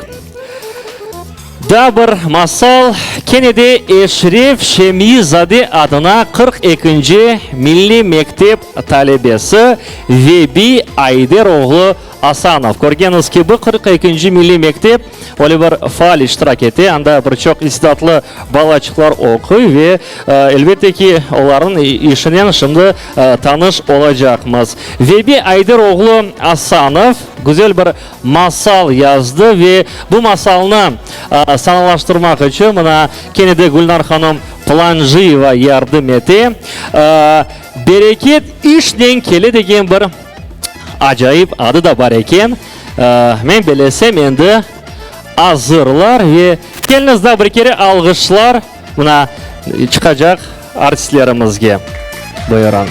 Daa bir masal, kene de Eşref Şemiy-zade adına 42-nci milliy mektep talebesi Vebi Ayder oğlu Asanov. Körgeniñiz kibi, 42-nci milliy mektep öyle bir faal iştirak ete, anda bir çoq istidatlı balaçıqlar oquy ve, elbette ki, olarnıñ işinen şimdi tanış olacaqmız. Vebi Ayder oğlu Asanov güzel bir masal yazdı ve bu masalnı sanalaştırmaq içün mına kene de Gülnar hanım Planjiyeva yardım ete. Bereket işnen kele degen bir acayip adı da bar eken. Men belesem endi azırlar ve keliñiz daa bir kere alğışlar mına çıqacaq artistlerimizge. Buyurın.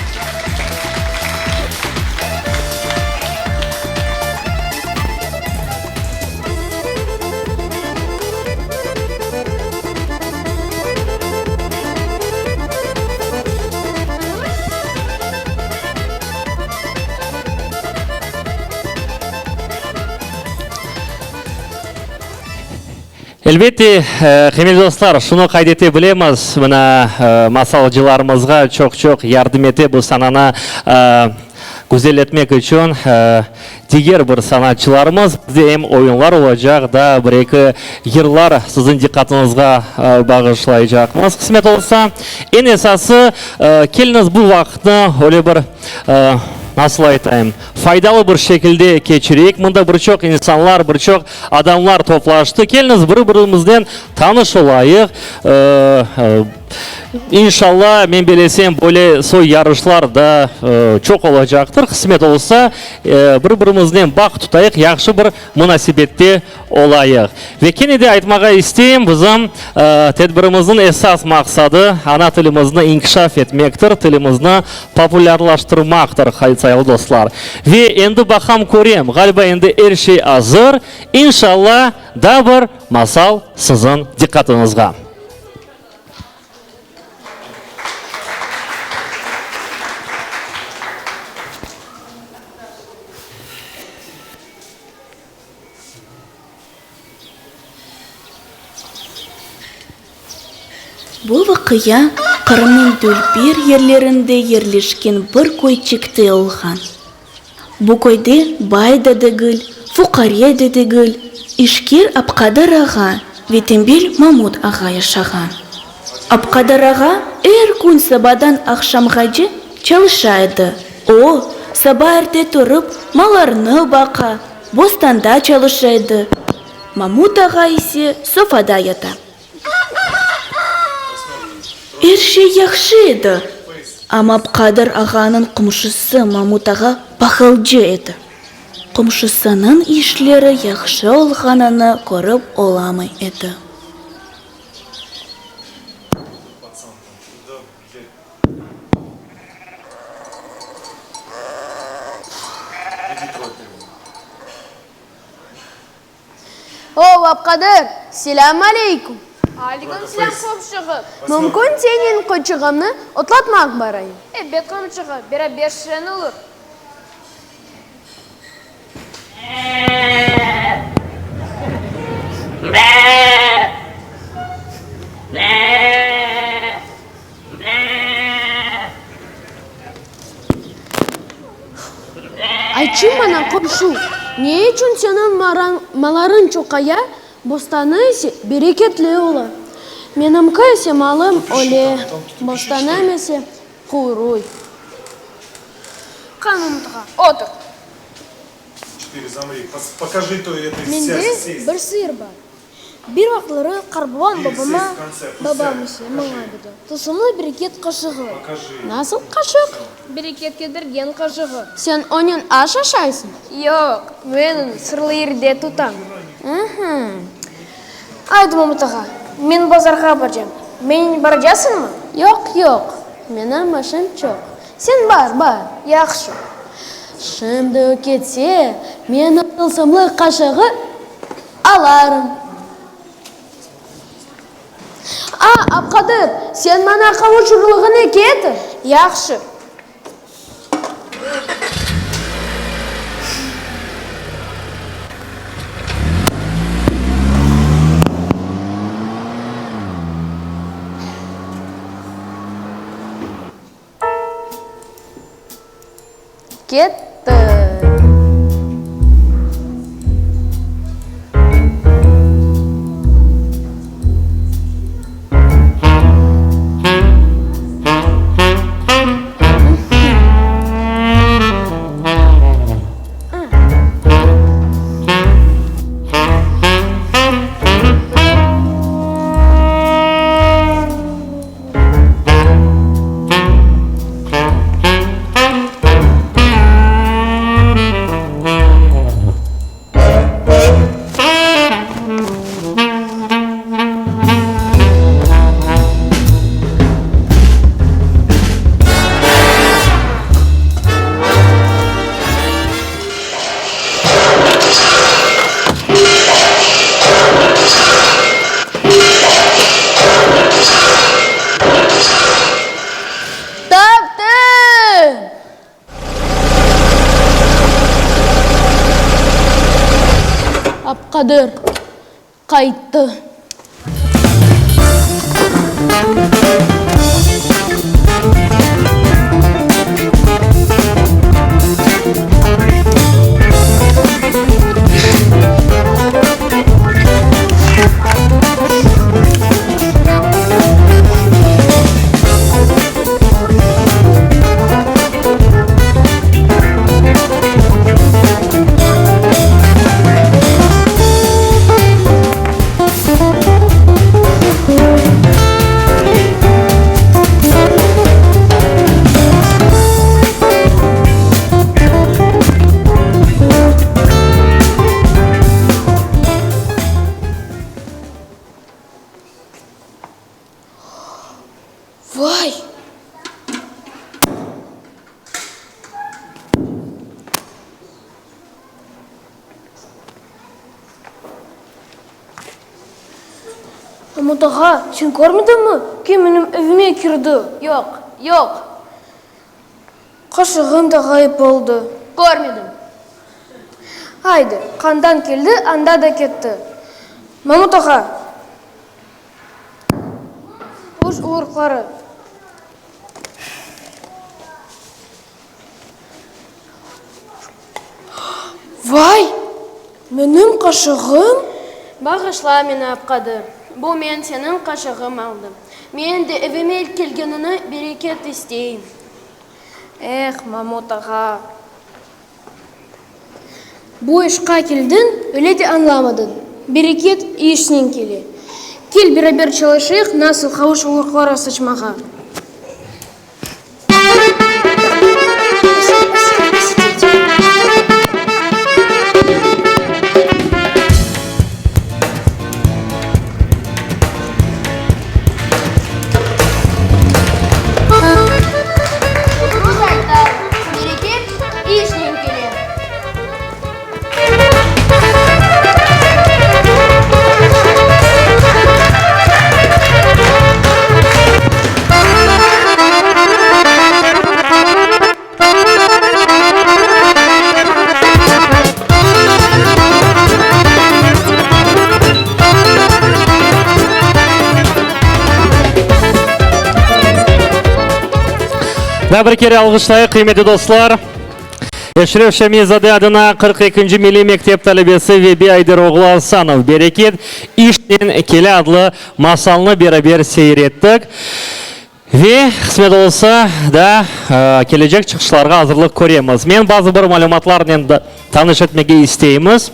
Elbette, qıymetli dostlar, şunı qayd ete bilemiz, mına, masalcılarımızğa çoq-çoq yardım ete bu sananı güzelletmek içün diger bir sanatçılarımız. Bizde em oyunlar olacaq, daa bir-eki yırlar siziñ diqqatıñızğa bağışlaycaqmız, qısmet olsa. Eñ esası, keliñiz bu vaqıtnı öyle bir, nasıl aytayım, faydalı bir şekilde keçireyik. Mında bir çoq insanlar, bir çoq adamlar toplaştı. Keliñiz, biri-birimiznen tanış olayıq. İnşalla, men belesem, böyle soy yarışlar da çoq olacaqtır. Qısmet olsa, bir-birimiznen bağ tutayıq, yahşı bir munasebette olayıq. Ve kene de aytmağa isteyim, bizim tedbirimizniñ esas maqsadı, ana tilimizni inkişaf etmektir, tilimizni populârlaştırmaqtır, sayğılı dostlar. Ve endi baqam, körem, ğaliba endi er şey azır. İnşalla, daa bir masal siziñ diqqatıñızğa. Bu vaqia Qırımnıñ dülber yerlerinde yerleşken bir köyçikte olğan. Bu köyde bay da degil, fuqare de degil, işkir Abqadır ağa ve tenbel Mamut ağa yaşağan. Abqadır ağa er kün sabadan aqşamğace çalışa edi. O, saba erte turıp, mallarnı baqa, bostanda çalışa edi. Mamut ağa ise sofada yata. Er şey yahşı edi, amma Abqadır ağanıñ qomşusı Mamut ağa pahılcı edi. Qomşusınıñ işleri yahşı olğanını körip olamay edi. O, Abqadır, selâm aleyküm! Aleyküm selâm, qomşuğı! Mümkün seniñ qoçığıñnı otlatmaq barayım. Ebet, qomşuğı, beraber şeñ olur. Aytçı maña, qomşu, ne içün seniñ mallarıñ çoqaya, bostanı ise bereketli ola? Menimki ise malım öle, bostanım ise quruy. Qanunğa otur. Mende bir sıyır bar. Bir vaqıtları qartbabam babama, babam ise maña berdi tılsımlı bereket qaşığı. Nasıl qaşıq? Bereket ketirgen qaşığı. Sen onen aş aşaysıñ? Yoq, men onı sırlı yerde tutam. I-hı. Aydı, Mamut ağa, men bazarğa barcam. Menen baracasıñmı? Yoq, yoq, menim işim çoq. Sen bar, bar, yahşı. Şimdi o ketse, men o tılsımlı qaşığı alarım. A, Abqadır, sen maña qavuç urluğını ketir. Yahşı. Ketti. Taptım! Abqadır qayttı. Vay! Mamut ağa, sen körmediñmi, kim menim evime kirdi? Yoq, yoq. Qaşığım da ğayıp oldı. Körmedim. Aydı, qandan keldi, anda da ketti. Mamut ağa! Quş urıqları. Vay! Menim qaşığım? Bağışla meni, Abqadır, bu men seniñ qaşığım aldım. Men de evime kelgenini bereket isteyim. Eh, Mamut ağa! Bu yaşqa keldiñ, öyle de añlamadıñ. Bereket işnen kele. Kel, beraber çalışayıq, nasıl havuç urıqları saçmağa. Rus ayta, bereket işnen kele. Daa bir kere alğışlayıq, qıymetli dostlar. Eşref Şemi-zade adına 42-nci milliy mektep talebesi Vebi Ayder oğlu Asanov Bereket işnen kele adlı masalnı beraber seyir ettik. Ve, qısmet olsa, daa kelecek çıqışlarğa azırlıq köremiz. Men bazı bir malümatlarnen tanış etmege isteymiz.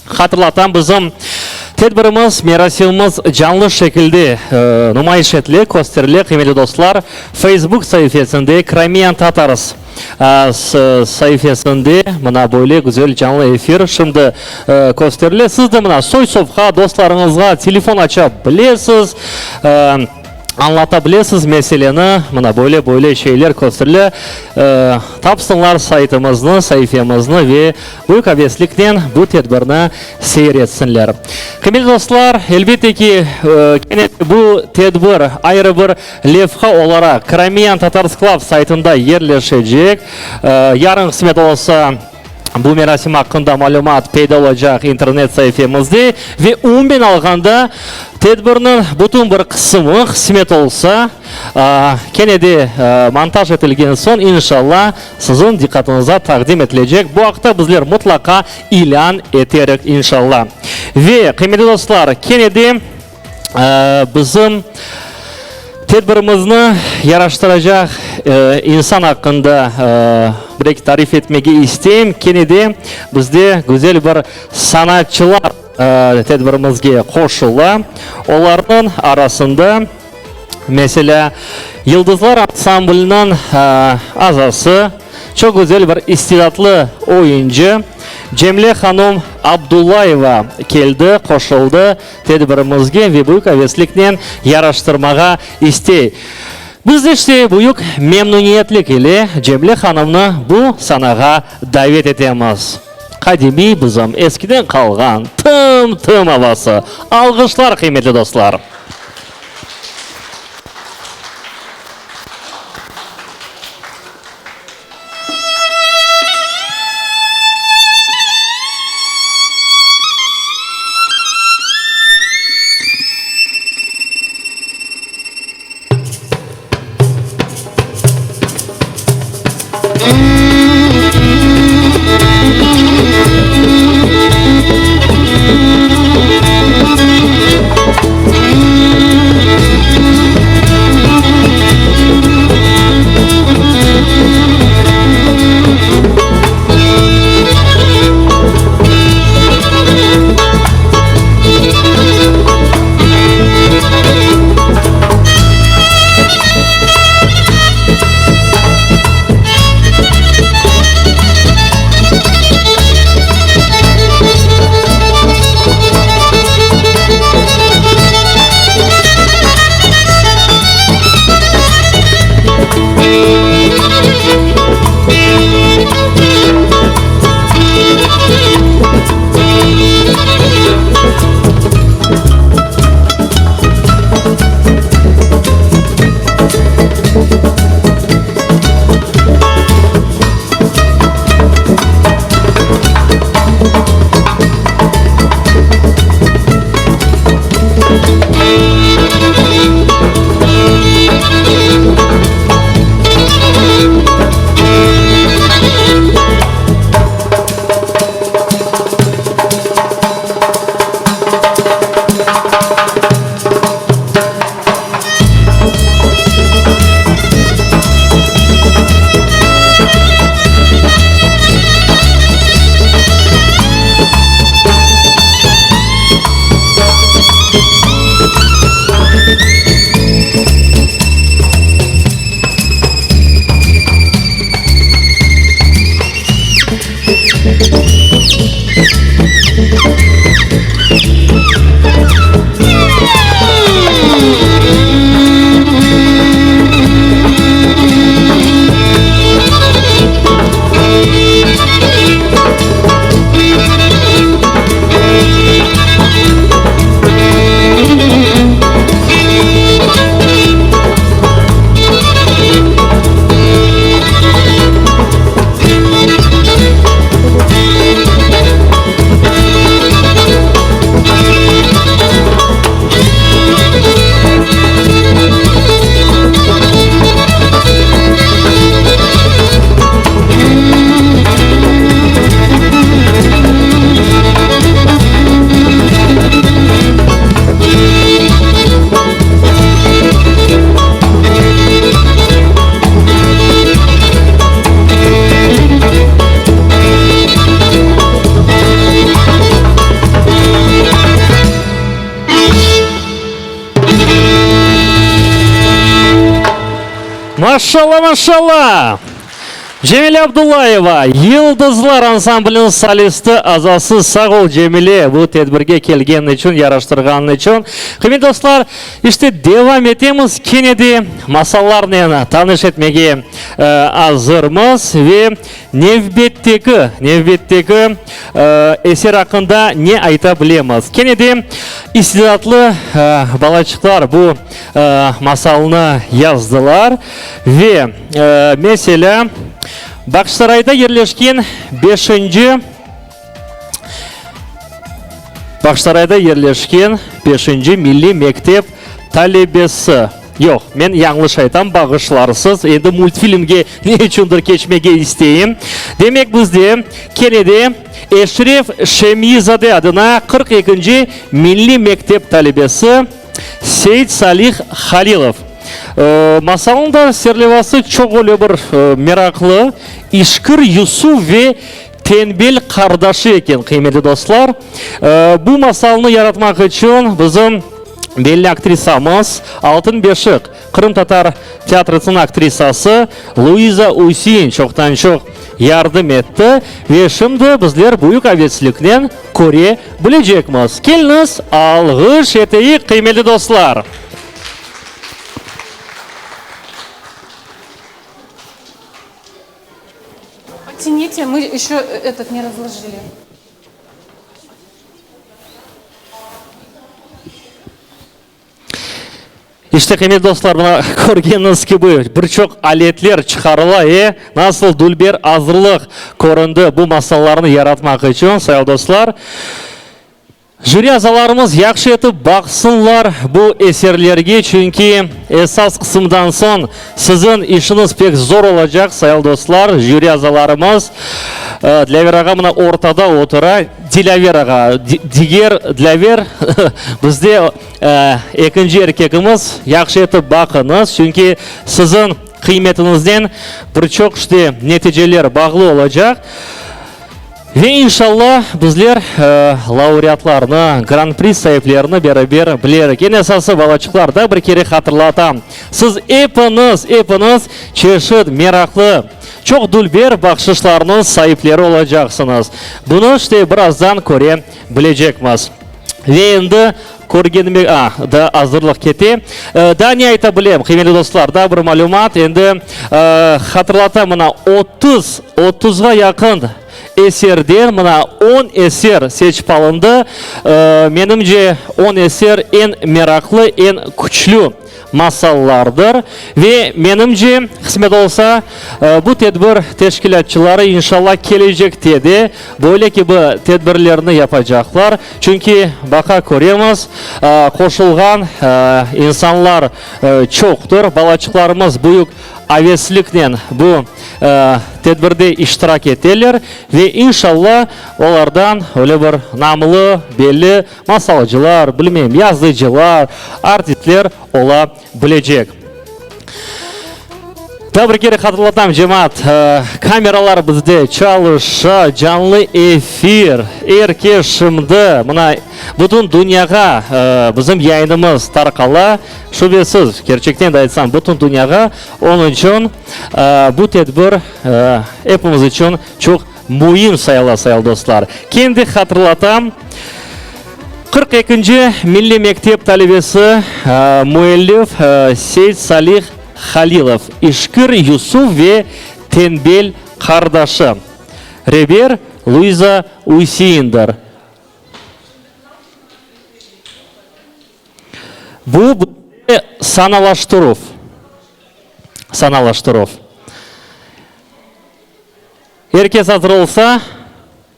Hatırlatam, bizim tedbirimiz, merasimimiz canlı şekilde numayış etile, kösterile, qıymetli dostlar, Facebook saifesinde, Crimean Tatars saifesinde mına böyle güzel canlı efir şimdi kösterile. Siz de mına soy-sopqa, dostlarıñızğa telefon aça bilesiz. Añlata bilesiz meseleni, mına böyle böyle şeyler kösterile. Tapsınlar saytımıznı, saifemizni ve büyük avesliknen bu tedbirni seyir etsinler. Qıymetli dostlar, elbette ki, kene de bu tedbir ayrı bir levha olaraq Crimean Tatars Club saytında yerleşecek. Yarın qısmet olsa. Bu merasim aqqında malümat peyda olacaq internet saifemizde ve umumen alğanda tedbirniñ bütün bir qısımı, qısmet olsa, kene de montaj etilgen soñ, inşalla, siziñ diqqatıñıza taqdim etilecek. Bu aqta bizler mıtlaqa ilân eterik, inşalla. Ve, qıymetli dostlar, kene de Bizim tedbirimizni yaraştıracaq insan aqqında bir-eki tarif etmege isteyim. Kene de bizde güzel bir sanatçılar tedbirimizge qoşula. Olarnıñ arasında, meselâ, Yıldızlar ansambliniñ azası, çoq güzel bir istidatlı oyuncı Cemile hanum Abdullayeva keldi, qoşuldı. Tedbirimizge ve büyük avesliknen yaraştırmağa istey. Biz de işte büyük memnüniyetlik ile Cemile hanımnı bu sanağa davet etemiz. Qadimiy bizim eskiden qalğan Tım-tım avası. Alğışlar, qıymetli dostlar! Maşalla, maşalla! Cemile Abdullayeva, Yıldızlar ansambliniñ solisti, azası. Sağ ol, Cemile, bu tedbirge kelgeniñ içün, yaraştırğanıñ içün. Qıymetli dostlar, işte, devam etemiz, kene de masallarnen tanış etmege azırmız ve Nevbetteki, nevbetteki eser aqqında ne ayta bilemiz? Kene de istidatlı balaçıqlar bu masalnı yazdılar ve, meselâ. Bağçasarayda yerleşken beşinci Bağçasarayda yerleşken beşinci milliy mektep talebesi. Yoq, men yañlış aytam, bağışlarsız, endi multfilmge ne içündir keçmege isteyim. Demek, bizde kene de Eşref Şemyi-zade adına 42 ekinci milliy mektep talebesi Seit Salih Halilov. Masalnıñ da serlevası çoq öyle bir meraqlı, İşkir Yusuf ve tenbel qardaşı eken, qıymetli dostlar. Bu masalnı yaratmaq içün bizim belli aktrisamız, Altın beşik qırımtatar teatrısınıñ aktrisası Luiza Üsein çoqtan-çoq yardım etti ve şimdi bizler büyük avesliknen köre bilecekmiz. Keliñiz, alğış eteyik, qıymetli dostlar! Потяните, мы еще этот не разложили. İşte, qıymetli dostlar, mına körgeniñiz kibi, bir çoq aletler çıqarıla, e, nasıl dülber azırlıq köründi bu masallarnı yaratmaq içün, sayılı dostlar. Jüri azalarımız yahşı etip baqsınlar bu eserlerge, çünki esas qısımdan soñ siziñ işiñiz pek zor olacaq, sayılı dostlar, jüri azalarımız. Dilâver ağa mına ortada otura, Dilâver ağa, diger Dilâver bizde ekinci erkegimiz, yahşı etip baqıñız, çünki siziñ qıymetiñizden bir çoq işte neticeler bağlı olacaq. Ve inşalla bizler laureatlarnı, Gran-pri saiplerini beraber bilerik. Eñ esası, balaçıqlar, daa bir kere hatırlatam, siz epiñiz, epiñiz çeşit, meraqlı, çoq dülber bahşışlarnıñ saipleri olacaqsıñız. Bunı işte birazdan köre bilecekmiz. Ve endi körgenime, a, daa azırlıq kete. Daa ne ayta bilem, qıymetli dostlar, daa bir malümat, endi hatırlatam, mına 30, otuzğa yaqın eserden mına on eser seçip alındı. Menimce, on eser eñ meraqlı, eñ küçlü masallardır. Ve menimce, qısmet olsa, bu tedbir teşkilâtçıları inşallah kelecekte de böyle kibi tedbirlerni yapacaqlar. Çünki, baqa köremiz, qoşulğan insanlar çoqtır, balaçıqlarımız büyük avesliknen bu tedbirde iştirak eteler ve inşallah olardan öyle bir namlı, belli masalcılar, bilmeyim, yazıcılar, artistler ola bilecek. Daa bir kere hatırlatam, cemaat, kameralar bizde çalışa, canlı efir, er kes şimdi mına bütün dünyağa bizim yayınımız tarqala, şübesiz, kerçekten de aytsam, bütün dünyağa, onıñ içün bu tedbir epimiz içün çoq müim sayıla, sayılı dostlar. Kendi hatırlatam, 42 ekinci milliy mektep talebesi, müellif Seit Salih Halilov, İşkir Yusuf ve tenbel qardaşı. Reber Luiza Üseindir. Bu bizde sanalaştıruv. Sanalaştıruv. Er kes azır olsa,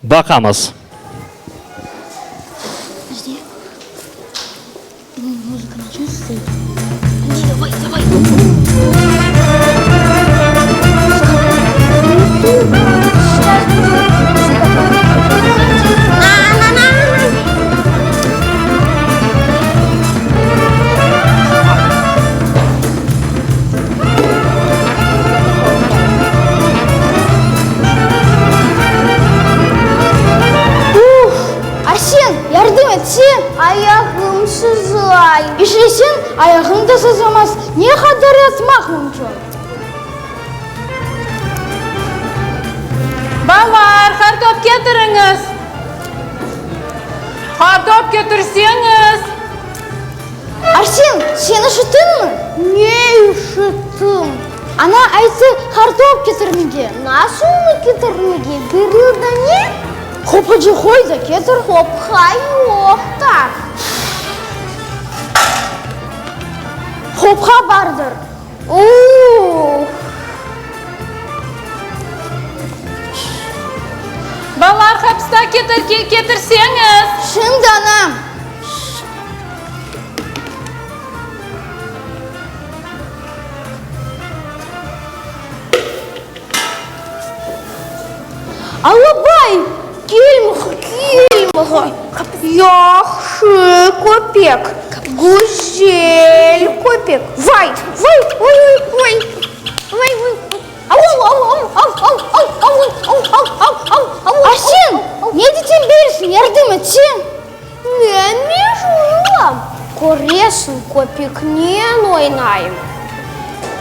baqamız. Uf! Arsen, yardım etse! Ayağım sızlay. İşleseñ, ayağıñ da sızlamaz. Ne qadar yatmaq mümkün? Balalar, qartop ketiriñiz! Qartop ketirseñiz! Arsen, sen işittiñmi? Ne işittim? Ana ayttı, qartop ketirmege. Nasıl onı ketirmege? Birer dane? Qopıcı qoy da ketir. Qopqa yoq da. Qopqa bardır. Uf! ketirseñiz. Şimdi, anam. Alabay, kel mıha, kel mıha. Yahşı köpek, güzel köpek. Vay, vay, vay, vay, vay, vay. Arsen, ne de tenbelsiñ, yardım etseñ. Men mecburam, köresiñ, köpeknen oynayım.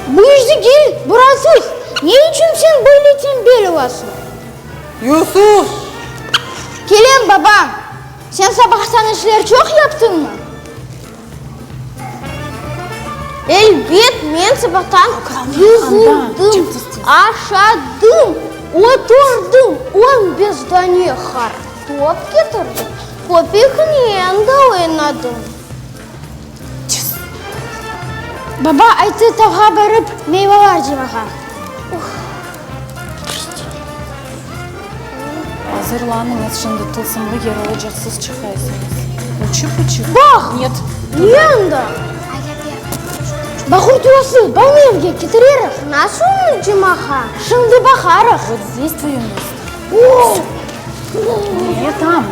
Bu iş degil, burasız. Ne içün sen böyle tenbel olasıñ? Yusuf! Kelem, baba. Sen sabahtan işler çoq yaptıñmı? Elbet, men sabahtan yuvundım, aşadım, oturdım, on beş dane qartop ketirdim, köpeknen de oynadım. Baba ayttı tavğa barıp meyvalar cıymağa. Azırlanıñız, şimdi tılsımlı yer olacaq, siz çıqaysıñız. Uçıp-uçıp. Baq! Net. Ne anda? Baqurt yuvası, balnı evge ketireriq. Nasıl onı cıymağa? Şimdi baqarıq. Vot zdes tvoye mesto. O! Ne tam?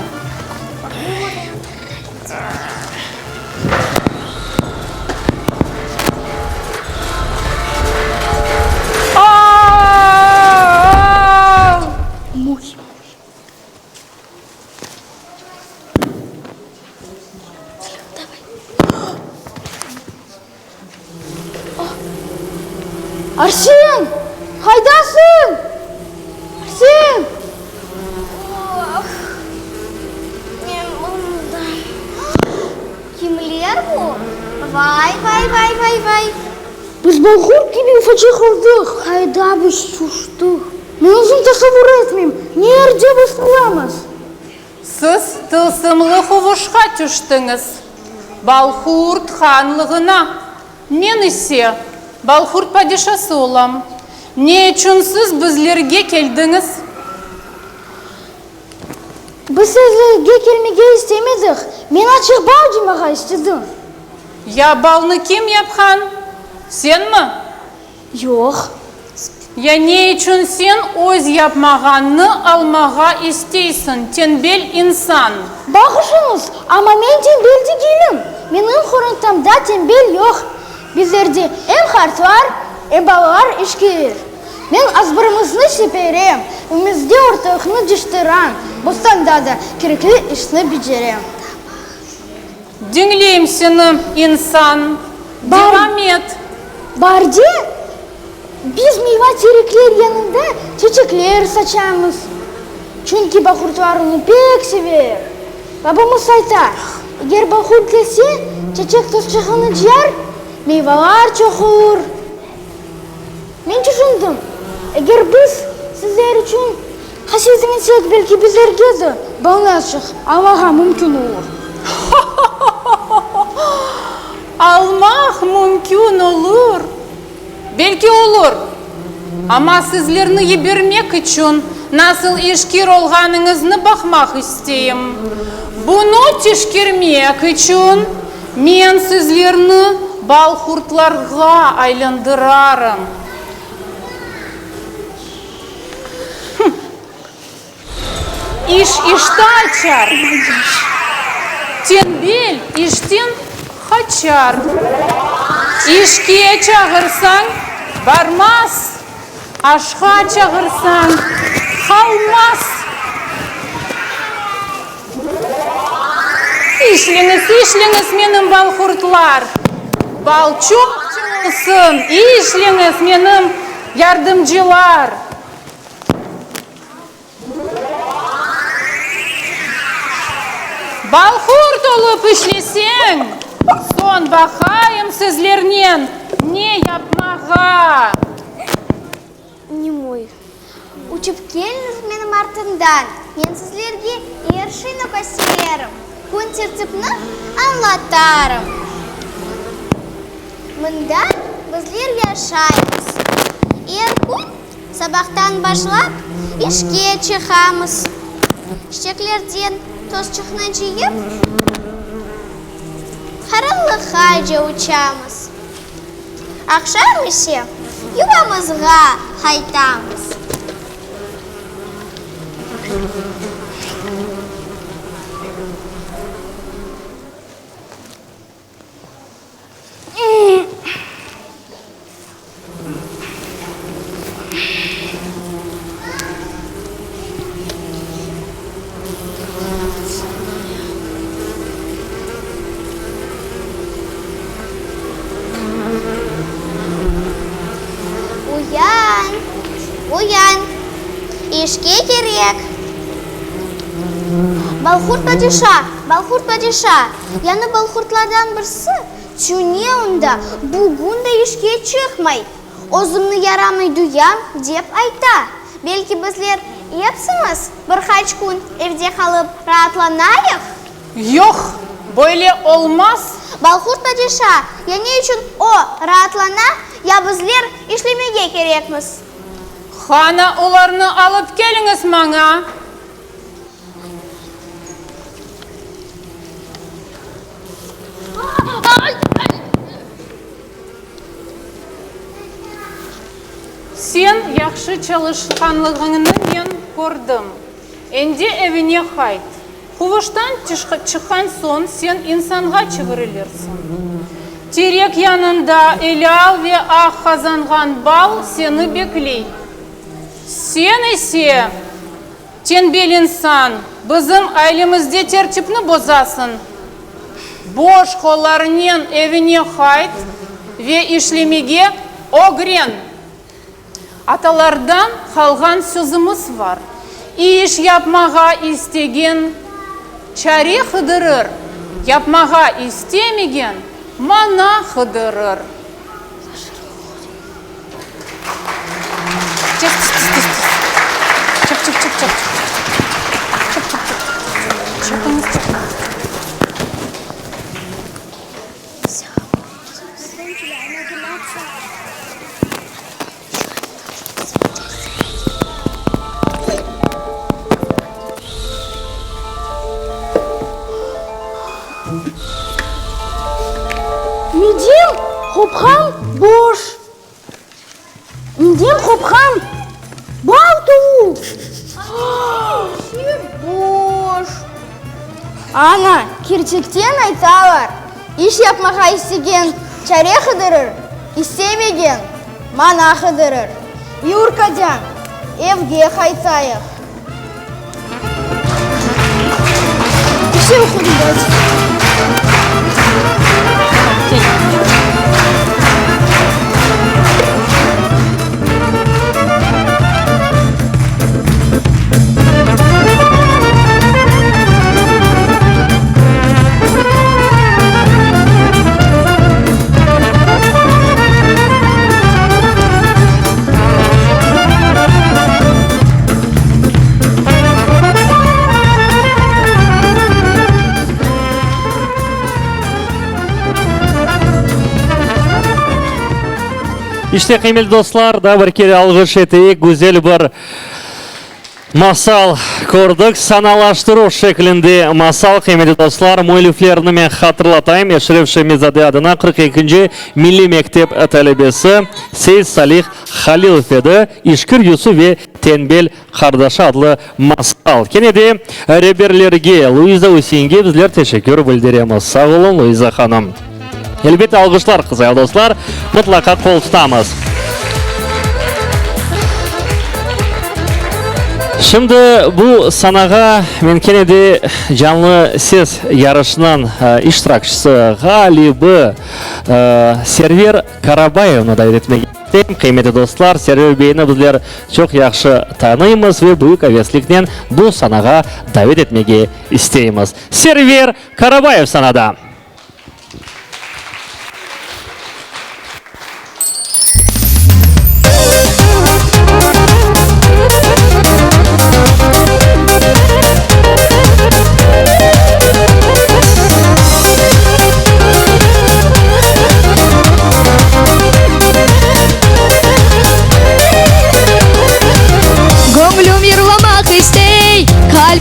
Arsen, qaydasıñ? Arsen! Oh, men mında. Kimler bu? Vay, vay, vay, vay, vay! Biz balqurt kibi ufaçıq oldıq. Qayda biz tüştik? Men özüm tasavvur etmeyim, nerde biz olamız? Siz tılsımlı huvuşqa tüştiñiz, Balqurt hanlığına. Men ise Balqurt padişası olam. Ne içün siz bizlerge keldiñiz? Biz sizlerge kelmege istemedik. Men açıq bal cıymağa istedim. Ya balnı kim yapqan? Senmi? Yoq. Ya ne içün sen öz yapmağannı almağa isteysiñ, tenbel insan? Bağışıñız, amma men tenbel degilim. Menim qorantamda tenbel yoq. Bizlerde em qartlar, em balalar işkelir. Men azbarımıznı seperem, ümizde ortalıqnı cıştıram, bostanda da kerekli işni becerem. Diñleyim seni, insan. Devam et. Baarde biz meyva terekler yanında çeçekler saçamız, çünki baqurtlar onı pek sever. Babamız ayta, eger baqurt kelse, çeçek tozçığını cıyar, meyvalar çoq olur. Men tüşündim, eger biz sizler içün qasevetlensek, belki bizlerge de balnazçıq almağa mümkün olur. Ho-ho-ho-ho-ho! Almaq mümkün olur. Belki olur. Amma sizlerni yibermek içün nasıl işkir olğanıñıznı baqmaq isteyim. Bunı teşkermek içün men sizlerni balqurtlarğa aylandırarım. İş işte açar, tenbel işten qaçar. İşke çağırsañ, barmaz, aşqa çağırsañ, qalmaz. İşleñiz, işleñiz, menim balqurtlar, bal çoqça olsun, işleñiz, menim yardımcılar. Balqurt olıp işleseñ, soñ baqayım sizlernen ne yapmağa. Nemoy. Uçıp keliñiz menim artımdan, men sizlerge er şeyni kösteririm, kün tertipni añlatarım. Mında bizler yaşaymız. Er kün Sabahtan başlap işke çıqamız. Çiçeklerden tozçıqnı cıyıp, qaranlıqqace uçamız. Aqşam ise yuvamızğa qaytamız. Uyan, uyan, işke kerek. Balqurt padişa, Balqurt padişa, yañı balqurtlardan birisi tüneunda bugün de işke çıqmay. Özümni yaramay duyam, dep ayta. Belki bizler epsimiz bir qaç kün evde qalıp raatlanayıq? Yoq, böyle olmaz! Balqurt padişa, ya ne içün o raatlana, ya bizler işlemege kerekmiz? Qana, olarnı alıp keliñiz maña! Sen yahşı çalışqanlığıñnı men kördim. Endi eviñe qayt. Quvuştan çıqqan soñ sen insanğa çevirilirsiñ. Terek yanında elâl ve aq qazanğan bal seni bekley. Sen ise, tenbel insan, bizim ailemizde tertipni bozasıñ. Boş qollarınen eviñe qayt ve işlemege ögren. Atalardan qalğan sözümiz var, İş yapmağa istegen çare qıdırır, yapmağa istemegen mana qıdırır. Midem qopqam boş. Midem qopqam bal tolu. İçi boş. Ana, kerçekten aytalar, iş yapmağa istegen çare qıdırır, istemegen mana qıdırır. Yurkacan, evge qaytayıq. İşte, qıymetli dostlar, daa bir kere alğış eteyik, güzel bir masal kördik, sanalaştıruv şeklinde masal, qıymetli dostlar. Müelliflerini men hatırlatayım, Eşref Şemizade adına qırq ekinci milliy mektep talebesi Seit Salih Halilov edi, İşkir Yusuf ve tenbel qardaşı adlı masal. Kene de reberlerge, Luiza Üseinge bizler teşekkür bildiremiz. Sağ olun, Luiza hanım. Elbette, alğışlar, qızaylı dostlar, mıtlaqa qol tutamız. Şimdi bu sanağa men kene de Canlı ses yarışınıñ iştirakçısı, ğalibi Server Karabayevni davet etmege isteyim. Qıymetli dostlar, Server beyni bizler çoq yahşı tanıymız ve büyük avesliknen bu sanağa davet etmege isteymiz. Server Karabayev sanada. Göñlüm yırlamaq istey.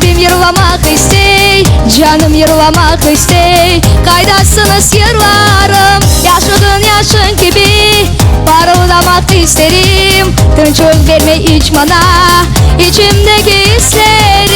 Qalbim yırlamaq istey, canım yırlamaq istey, Qaydasıñız, yırlarım? Yaşıdın yaşın kibi parıldamaq isterim, Tınçlıq bermey iç maña içimdeki islerim.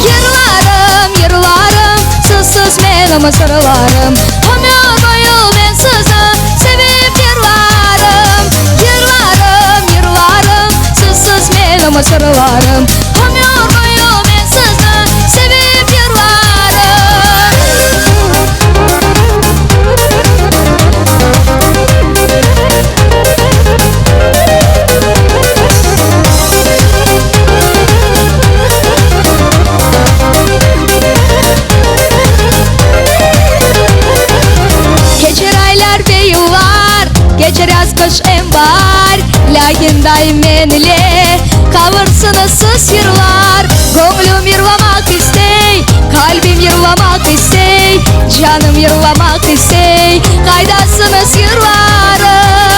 Yırlarım, yırlarım, sizsiz menim sırlarım, Ömür boyu men sizni sevip yırlarım. Yırlarım, yırlarım, sizsiz menim sırlarım, Ömür boyu men sizni sevip yırlarım. Keçer aylar ve yıllar, keçer yaz, qış em baar, Lâkin daim men ile qalırsıñız siz yırlar. Göñlüm yırlamaq istey, qalbim yırlamaq istey, Canım yırlamaq istey, qaydasıñız yırlarım?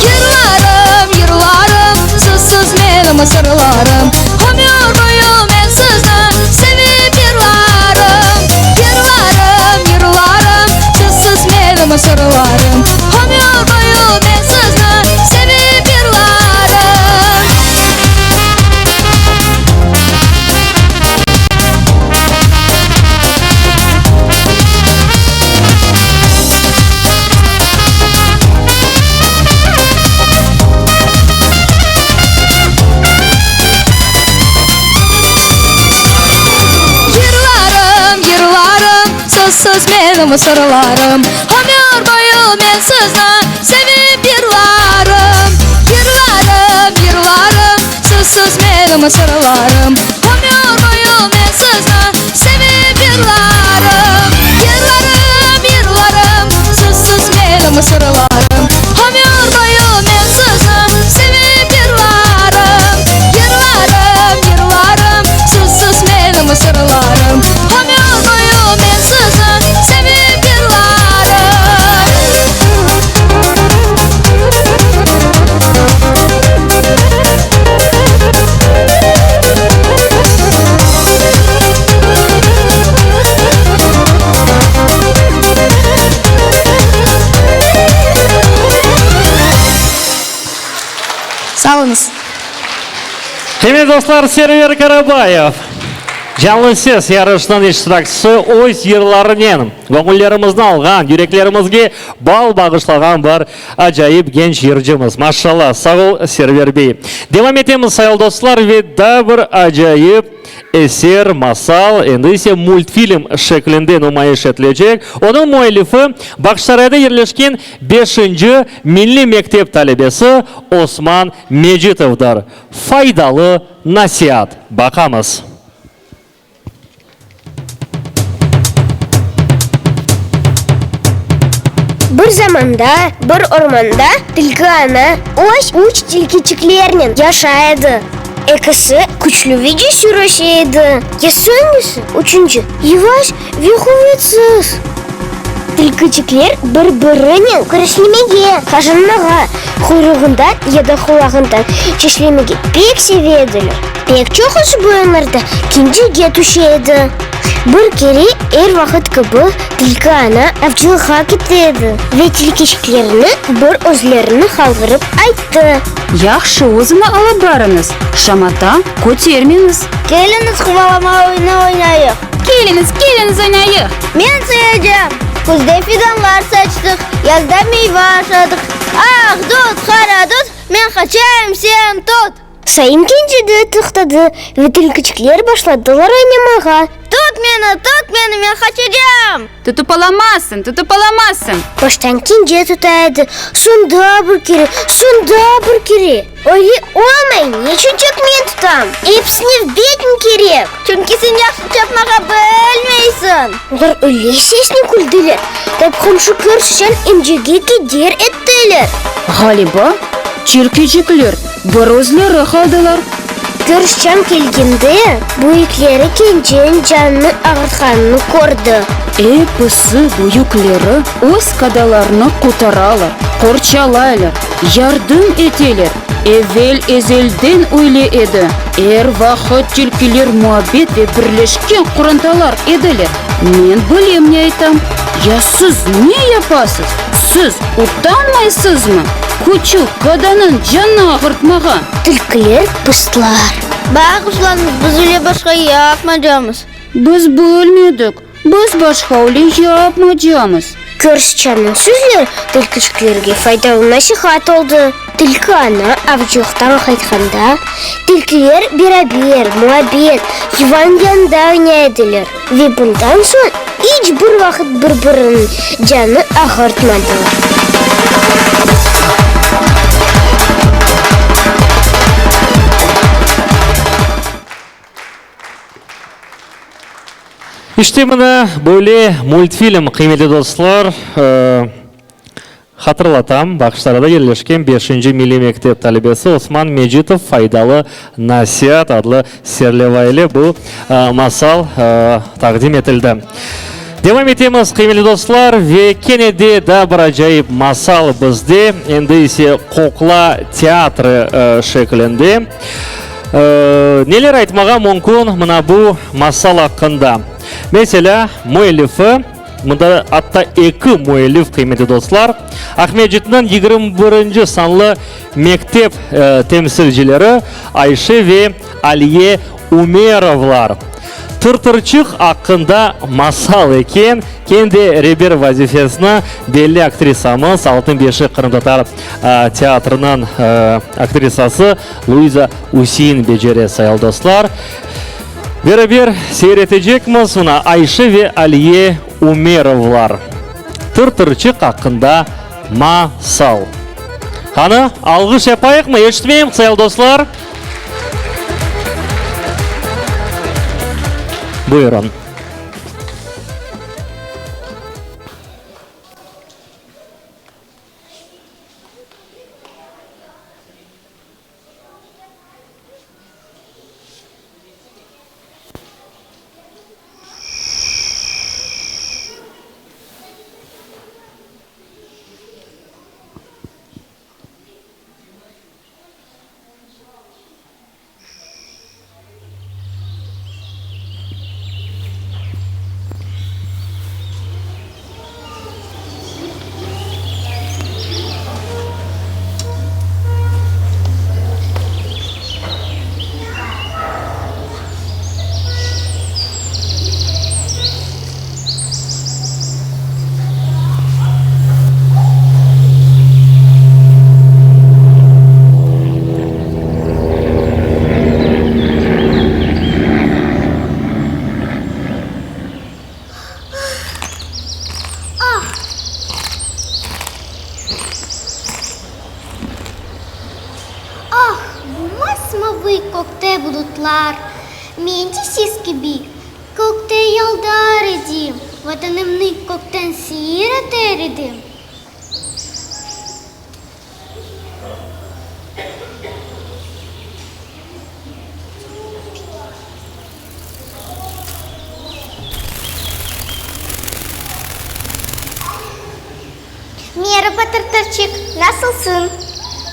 Yırlarım, yırlarım, sizsiz menim sırlarım, Ömür boyu men sizni sevip yırlarım. Yırlarım, yırlarım, sizsiz menim sırlarım, Ömür boyu men sizni sevip yırlarım. Yırlarım, yırlarım, sizsiz menim sırlarım, Ömür boyu men sizni sevip yırlarım. Yırlarım, yırlarım, sizsiz menim sırlarım, Ömür boyu men sizni sevip yırlarım. Yırlarım, yırlarım, sizsiz menim sırlarım, Ömür boyu men sizni sevip yırlarım. Yırlarım, yırlarım, sizsiz menim sırlarım, Ömür boyu men sizni sevip yırlarım. Sağ oluñız. Qıymetli dostlar, Server Karabayev, Canlı ses yarışınıñ iştirakçisi öz yırlarınen göñüllerimizni alğan, yüreklerimizge bal bağışlağan bir acayip genç yırcımız. Maşallah, sağ ol, Server bey. Devam etemiz, sayılı dostlar, ve daa bir acayip Eser, masal, endi ise multfilm şeklinde numayış etilecek. Onıñ müellifi, Bağçasarayda yerleşken beşinci milliy mektep talebesi Osman Mecitovdır. Faydalı nasiat. Baqamız. Bir zamanda, bir ormanda tilki ana öz üç tilkiçiklerinen yaşay edi. Ekisi küçlü ve cesür öse edi, ya soñusı, üçünci, yavaş ve quvetsiz. Tilkiçikler bir-birinen küreşlemege, qaşınmağa, quyruğından ya da qulağından çişlemege pek seve ediler. Pek çoqusı bu oyunlarda kencege tüşe edi. Bir kere, er vaqıt kibi, tilki ana avcılıqqa kete edi ve tilkiçiklerni bir özlerini qaldırıp ayttı. Yahşı özüni alıp barıñız, şamata kötermeñiz. Keliñiz, quvalama oyunı oynayıq. Keliñiz, keliñiz, oynayıq. Men sayacam. Küzde fidanlar saçtıq, yazda meyva aşadıq. Aq dut, qara dut, men qaçayım, sen tut. Sayım kence de toqtadı ve tilkiçikler başladılar oynamağa. Tut meni, tut meni, men qaçacam! Tutıp olamazsıñ, tutıp olamazsıñ! Baştan kence tuta edi, soñ daa bir kere, soñ daa bir kere. Öyle olmay, neçün tek men tutam? Episine nevbetmi kerek? Çünki sen yahşı çapmağa bilmeysiñ. Olar öyle sesnen küldiler, tap qomşu kör sıçan emcege keder ettiler. Ğaliba, çirkicikler bir özleri qaldılar. Kör sıçan kelgende, büyükleri kenceniñ canını ağırtqanını kördi. Episi büyükleri öz kadalarını qutaralar. Qorçalaylar, yardım eteler. Evel-ezelden öyle edi. Er vaqıt tilkiler muabbet ve birleşken qorantalar ediler. Men bilem ne aytam. Ya siz ne yapasız? Siz utanmaysızmı küçük kadanıñ canını ağırtmağa? Tilkiler pıstılar. Bağışlañız, biz öyle başqa yapmacamız. Biz bilmedik. Biz başqa öyle yapmacamız. Körüşçeniñ sözleri tilkiçiklerge faydalı nasihat oldı. Tilki ana avcılıqtan qaytqanda, tilkiler beraber, muabbet, yuvanıñ yanında oynay ediler ve bundan soñ iç bir vaqıt bir-biriniñ canını ağırtmadılar. İşte mına böyle multfilm, qıymetli dostlar. Hatırlatam, Bağçasarayda yerleşken beşinci milliy mektep talebesi Osman Mecitov Faydalı nasiat adlı serleva ile bu masal taqdim etildi. Devam etemiz, qıymetli dostlar, ve kene de daa bir acayip masal bizde, endi ise qoqla teatri şeklinde. Neler aytmağa mümkün mına bu masal aqqında? Meselâ, müellifi, mında atta eki müellif, qıymetli dostlar, Aqmescitniñ 21-nci sanlı mektep temsilcileri Ayşe ve Aliye Ümerovlar. Tırtırçıq aqqında masal eken, kendi reber vazifesini belli aktrisamız, Altın beşik qırımtatar teatrınıñ aktrisası Luiza Üsein becere, sayılı dostlar. Beraber seyir etecekmiz, mına, Ayşe ve Aliye Ümerovlar. Tırtırçıq aqqında masal. Qanı, alğış yapayıqmı? Eşitmeyim, sayılı dostlar. Buyurın. Ah! Ah, bu mas-mavı kökte bulutlar! Men de siz kibi kökte yaldar edim, Vatanımnı kökten seyir eter edim. Meraba, Tırtırçıq, nasılsıñ?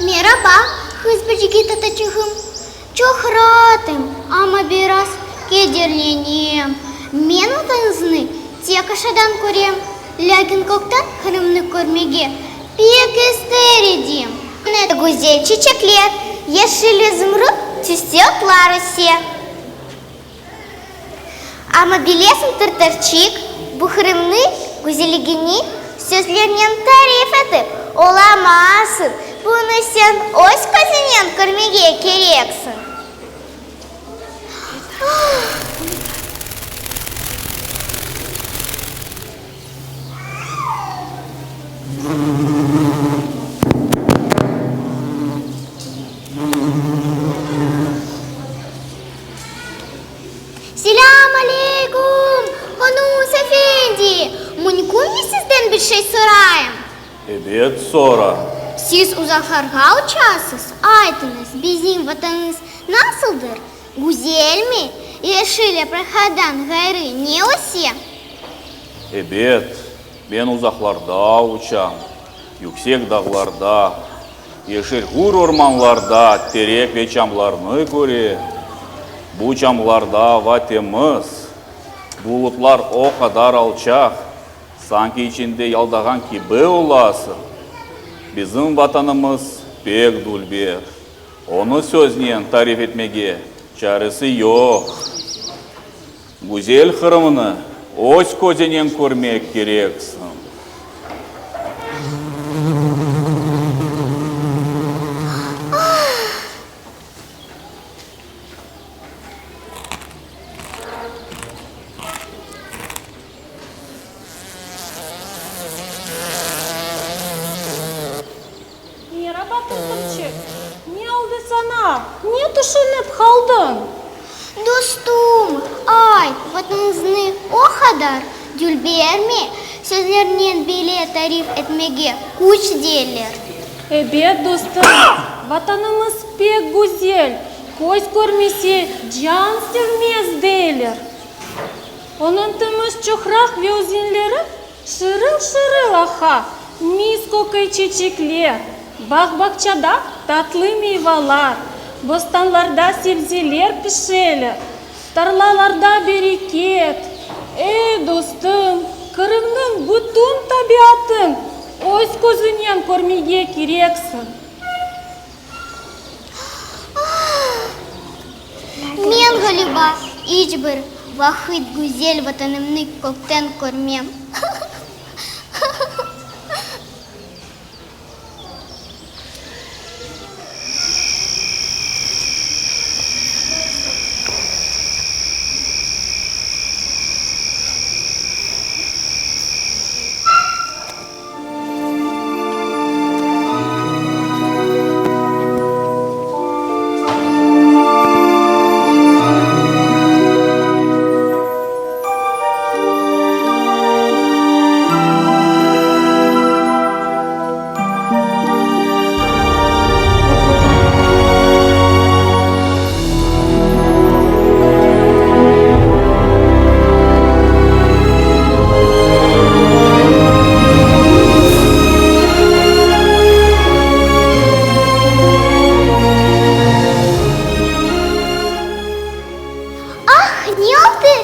Meraba, Hızbıcigi tataçığım. Çoq raatım, amma biraz kederlenem. Men otañıznı tek aşadan körem, lâkin kökten Qırımnı körmege pek ister edim. Ne güzel çiçekler, yeşil ve zümrüt tüste otlar öse. Amma bilesiñ, Tırtırçik, bu Qırımnıñ güzelligini sözlernen tarif etip olamazsıñ, bunı sen öz közünen körmege kereksiñ. Selâm aleyküm, Qonus efendi! Mümkünmi sizden bir şey sorayım? Ebet, sora. Siz uzaqlarğa uçasız, aytıñız, bizim Vatanımız nasıldır? Güzelmi? Yeşil yapraqlardan ğayrı ne öse? Ebet, men uzaqlarda uçam. Yüksek dağlarda, yeşil gür ormanlarda terek ve çamlarnı körem. Bu çamlarda ava temiz, bulutlar o qadar alçaq, sanki içinde yaldağan kibi olasıñ. Bizim Vatanımız pek dülber. Onı söznen tarif etmege çaresi yoq. Güzel Qırımnı öz közünen körmek kereksiñ. Meraba, tırtırçıq! Ne oldı saña? Ne tüşünip qaldıñ? Dostum, ayt, vatanıñıznı o qadar dülbermi, sözlernen bile tarif etmege küç deyler. Ebet, dostum, vatanımız pek güzel, köz körmese, can sevmez deyler. Onıñ temiz çoqraq ve özenleri Şırıl-şırıl aqa mis qoquy çeçekler, Bağ-bağçada tatlı meyvalar, Bostanlarda sebzeler pişeler, Tarlalarda bereket. Ey, dostum, Qırımnıñ bütün tabiatın Öz közünen körmege kereksiñ. Men, ğaliba, iç bir vaqıt güzel Vatanımnı kökten körmem. Ah, ne oldı?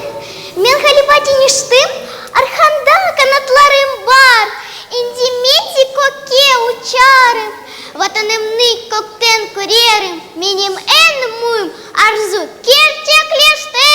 Men ğaliba deñiştim, arqamda qanatlarım bar, endi men de kökke uçarım, Vatanımnı kökten körerim, menim eñ müim arzu kerçekleşti!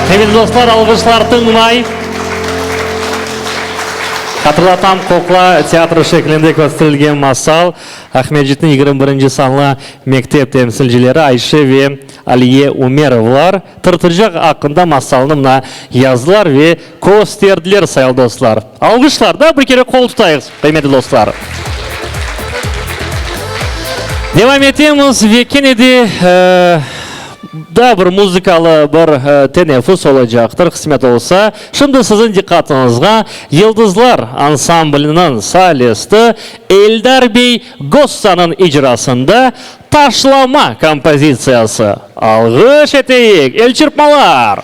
Qıymetli dostlar, alğışlar tıñmay. Hatırlatam, qoqla teatrı şeklinde kösterilgen masal Aqmescitniñ 21-nci sanlı mektep temsilcileri Ayşe ve Aliye Umerovlar Tırtırcaq aqqında masalnı mına yazdılar ve kösterdiler, sayılı dostlar. Alğışlar, daa bir kere qol tutayıq, qıymetli dostlar. Devam etemiz ve kene de daa bir muzıkalı bir teneffüs olacaqtır, qısmet olsa. Şimdi siziñ diqqatıñızğa Yıldızlar ansambliniñ solisti Eldar bey Gossanıñ icrasında Taşlama kompozitsiyası. Alğış eteyik, elçırpmalar!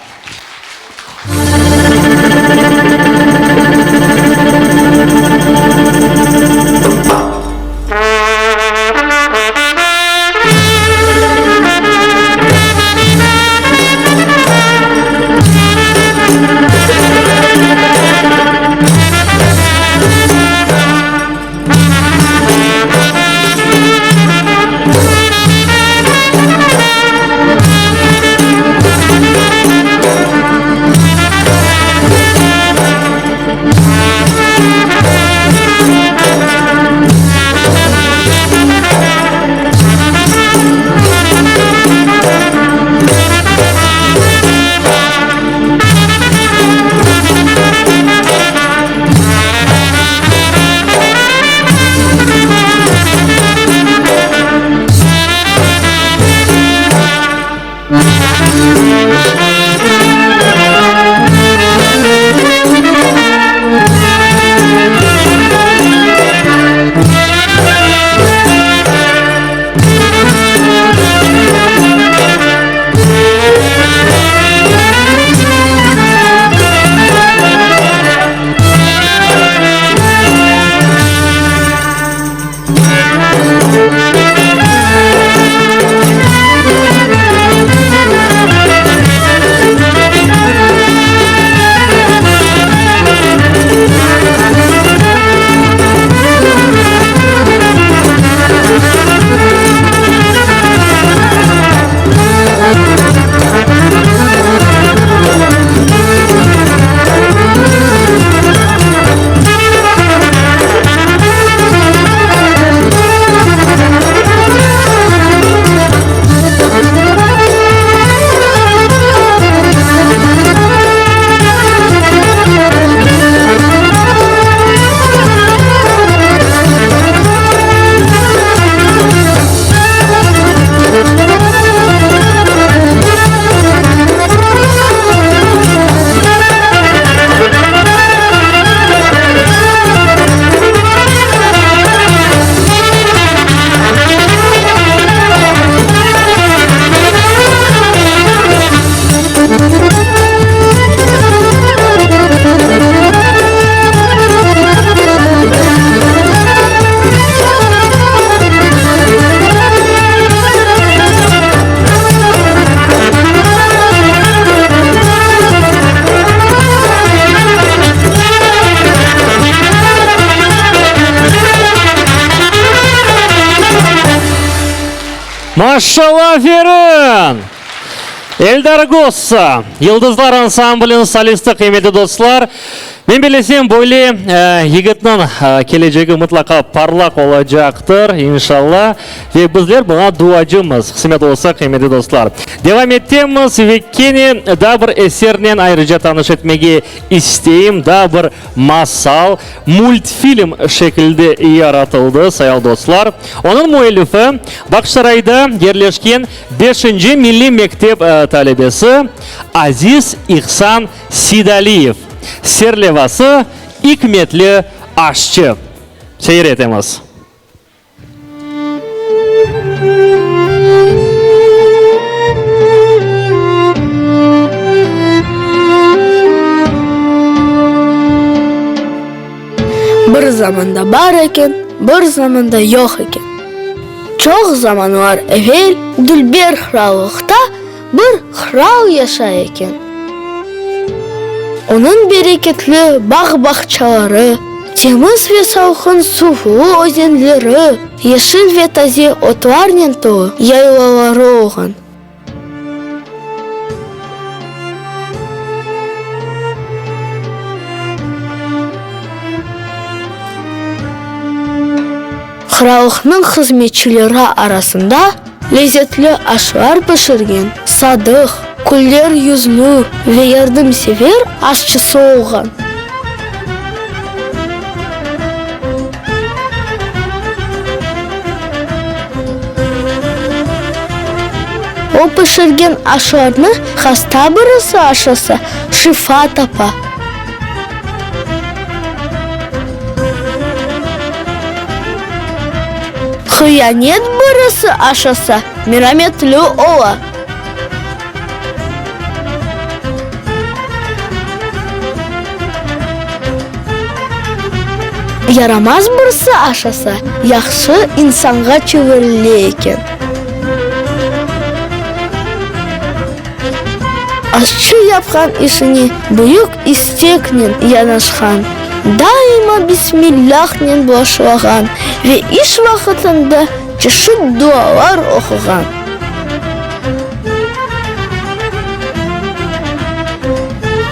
Maşşalla, aferin! Eldar Gossa, Yıldızlar ansambliniñ solisti, qıymetli dostlar. Men bilesem, böyle yigitniñ kelecegi mıtlaqa parlaq olacaqtır, inşalla. Ve bizler buña duacımız, qısmet olsa, qıymetli dostlar. Devam etemiz ve kene daa bir esernen ayrıca tanış etmege isteyim. Daa bir masal multfilm şekilde yaratıldı, sayal dostlar. Onıñ müellifi, Bağçasarayda yerleşken beşinci milliy mektep talebesi Aziz İhsan Sidaliyev. Serlevası, İkmetli aşçı. Seyir etemiz. Bir zamanda bar eken, bir zamanda yoq eken. Çoq zamanlar evel dülber qırallıqta bir qıral yaşay eken. Onıñ bereketli bağ-bağçaları, temiz ve salqın suvlu özenleri, yeşil ve taze otlarnen tolu yaylaları olğan. Qırallıqnıñ hızmetçileri arasında lezetli aşlar pişirgen, sadıq, küler yüzlü ve yardımsever aşçısı olğan. O pişirgen aşlarnı hasta birisi aşasa, şifa tapa. Hıyanet birisi aşasa, merametli ola. Yaramaz birisi aşasa, yahşı insanğa çevirile eken. Aşçı yapqan işine büyük isteknen yanaşqan, daima Bismillâhnen başlağan ve iş vaqıtında çeşit dualar oquğan.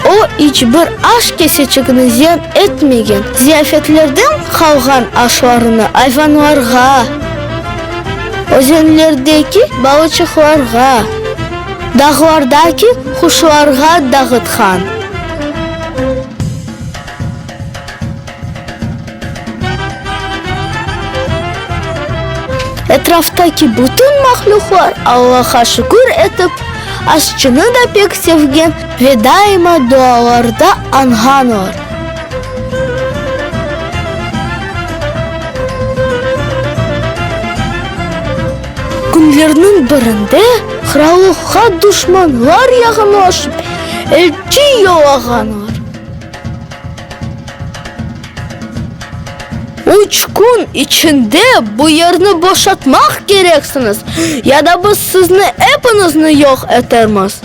O, iç bir aş keseçigini ziyan etmegen, ziyafetlerden qalğan aşlarını ayvanlarğa, özenlerdeki balıçıqlarğa, dağlardaki quşlarğa dağıtqan. Etraftaki bütün mahlüqlar Allaha şükür etip, aşçını da pek sevgen ve daima dualarda añğanlar. Künlerniñ birinde qırallıqqa duşmanlar yaqınlaşıp, elçi yollağanlar. Üç kün içinde bu yerni boşatmaq kereksiñiz, ya da biz sizni epiñizni yoq etermiz.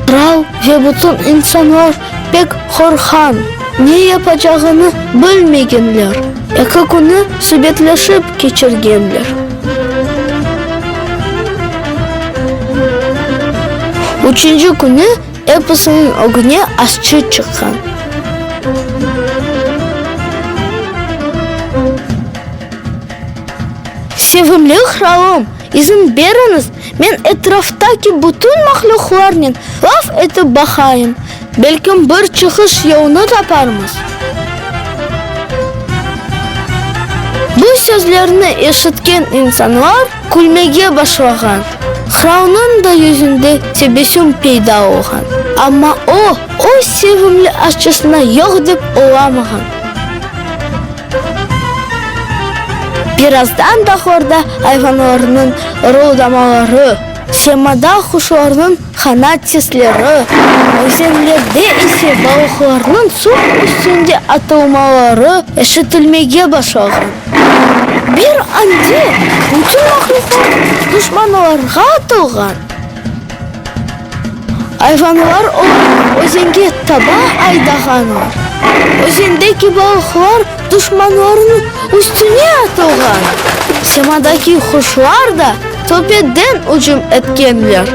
Qıral ve bütün insanlar pek qorqqan, ne yapacağını bilmegenler. Eki künni subetleşip keçirgenler. Üçünci künü episiniñ ögüne aşçı çıqqan. Sevimli qıralım, izin beriñiz, men etraftaki bütün mahlüqlarnen laf etip baqayım, belkim bir çıqış yolunı taparmız. Bu sözlerni eşitken insanlar külmege başlağan. Qıralnıñ da yüzünde tebessüm peyda olğan. Amma o, öz sevimli aşçısına yoq dep olamağan. Birazdan dağlarda ayvanlarnıñ ırıldamaları, semada quşlarnıñ qanat sesleri, özenlerde ise balıqlarnıñ suv üstünde atılmaları eşitilmege başlağan. Bir ande bütün mahlüqlar duşmanlarğa atılğan. Ayvanlar olarnı özenge taba aydağanlar. Özendeki balıqlar duşmanlarınıñ üstüne atılğan. Semadaki quşlar da töpeden ücüm etkenler.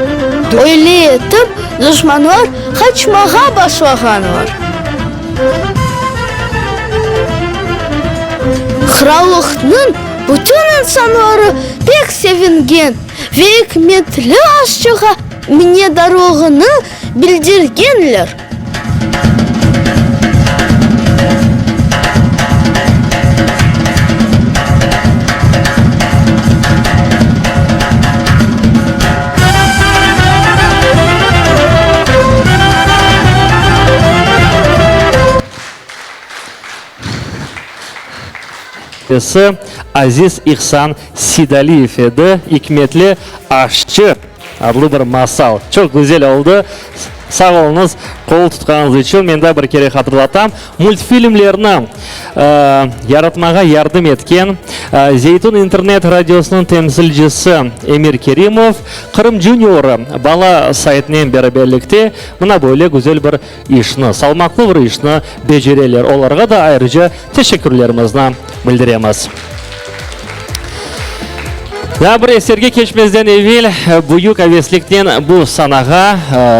Öyle etip, duşmanlar qaçmağa başlağanlar. Qırallıqnıñ bütün insanları pek sevingen ve ikmetli aşçığa minnetdarlığını bildirgenler. Esi Aziz İhsan Seydaliyev edi, İkmetli aşçı adlı bir masal. Çoq güzel oldı. Sağ oluñız, qol tutqanıñız içün. Men daa bir kere hatırlatam, multfilmlerni yaratmağa yardım etken Zeytun internet radiosınıñ temsilcisi Emir Kerimov, Qırım Juniorı bala saytınen beraberlikte mına böyle güzel bir işni, salmaqlı bir işni becereler. Olarğa da ayrıca teşekkürlerimizni bildiremiz. Daa bir eserge keçmezden evel, büyük avesliknen bu sanağa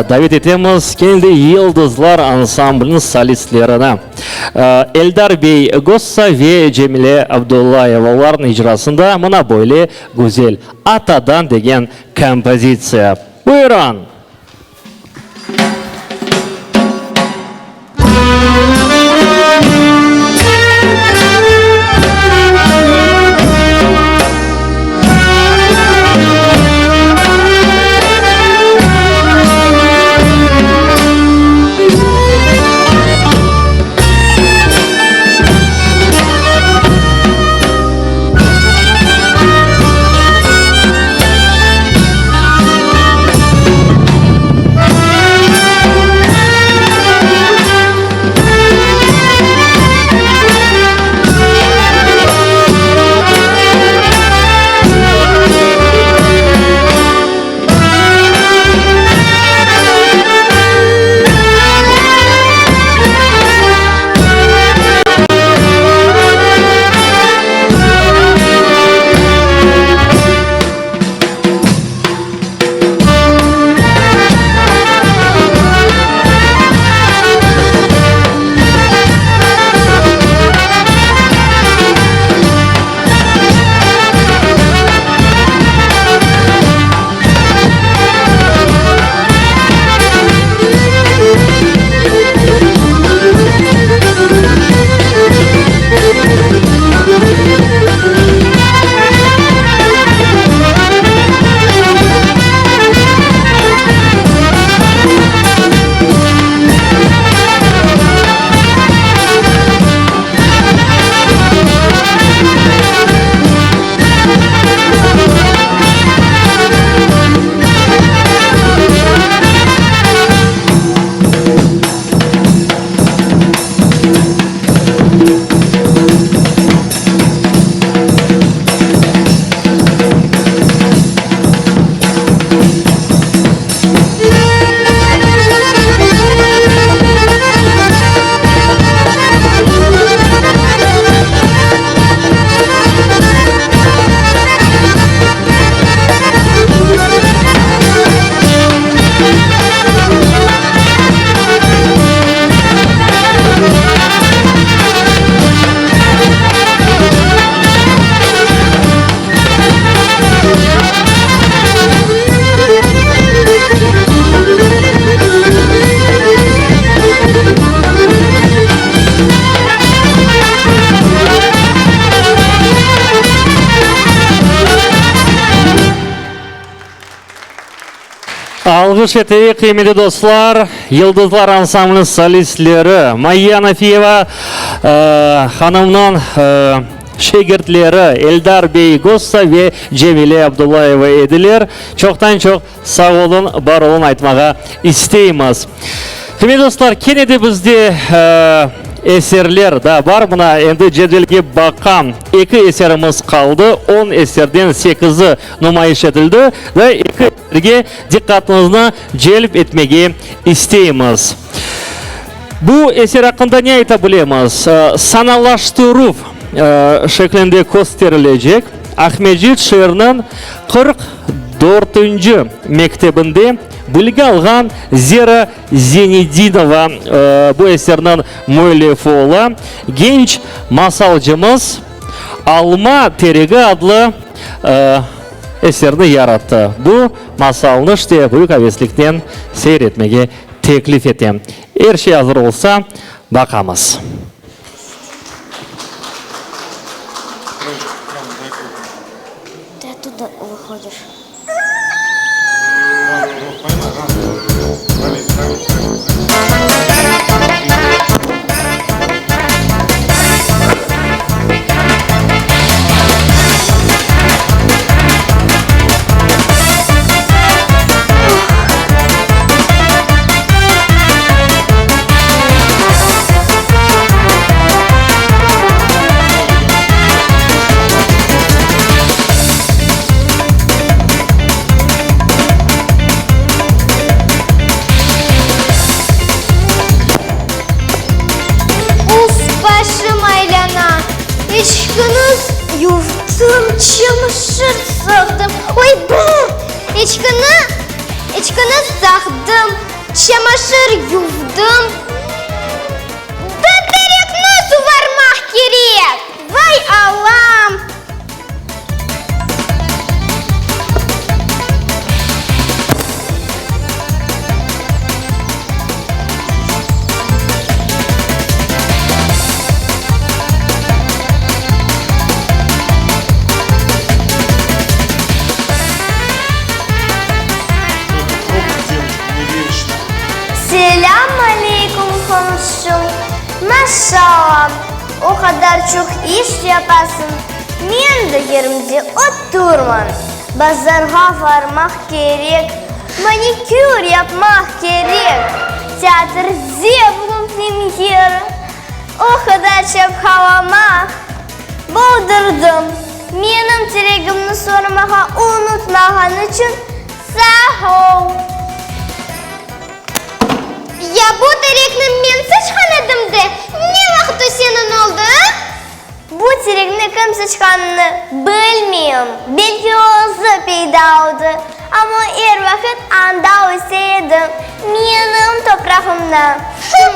davet etemiz kene de Yıldızlar ansambliniñ solistlerini, Eldar bey Gossa ve Cemile Abdullayeva. Olarnıñ icrasında mına böyle güzel Atadan degen kompozitsiya. Buyurın! Alğış eteyik, qıymetli dostlar, Yıldızlar ansambliniñ solistleri Mayye Anafiyeva hanımnıñ şegirtleri Eldar bey Gossa ve Cemile Abdullayeva ediler. Çoqtan-çoq sağ olun, bar olun aytmağa isteymiz. Qıymetli dostlar, kene de bizde eserler daa bar. Mına, endi cedvelge baqam, eki eserimiz qaldı, on eserden sekizi numayış etildi ve eki eserge diqqatıñıznı celp etmege isteymiz. Bu eser aqqında ne ayta bilemiz? Sanalaştıruv şeklinde kösterilecek. Aqmescit şeeriniñ 44-nci mektebinde bilgi alğan Zera Zenedinova bu eserniñ müellifi ola. Genç masalcımız Alma teregi adlı eserni yarattı. Bu masalnı işte büyük avesliknen seyir etmege teklif etem. Er şey azır olsa, baqamız. Uf, başım aylana. Eçkini yuvdım, çamaşır saqdım. Oy, brr! Eçkini, eçkini saqdım, çamaşır yuvdım. Da terekni suvarmaq kerek! Vay, Allam! Selâm aleyküm, qomşum! Maşallah, o qadar çoq iş yapasıñ, men de yerimde oturman. Bazarğa varmaq kerek, manikür yapmaq kerek, teatrde bugün premyera, o qadar çapqalamaq. Boldurdım. Menim teregimni sormağa unutmağan içün sağ ol. Ya bu terekni men sıçqan edim de, ne vaqıt o seniñ oldı, a? Bu terekni kim sıçqanını bilmeyim. Belki o özü peyda oldı. Amma o er vaqıt anda öse edi, menim toprağımda. Hım!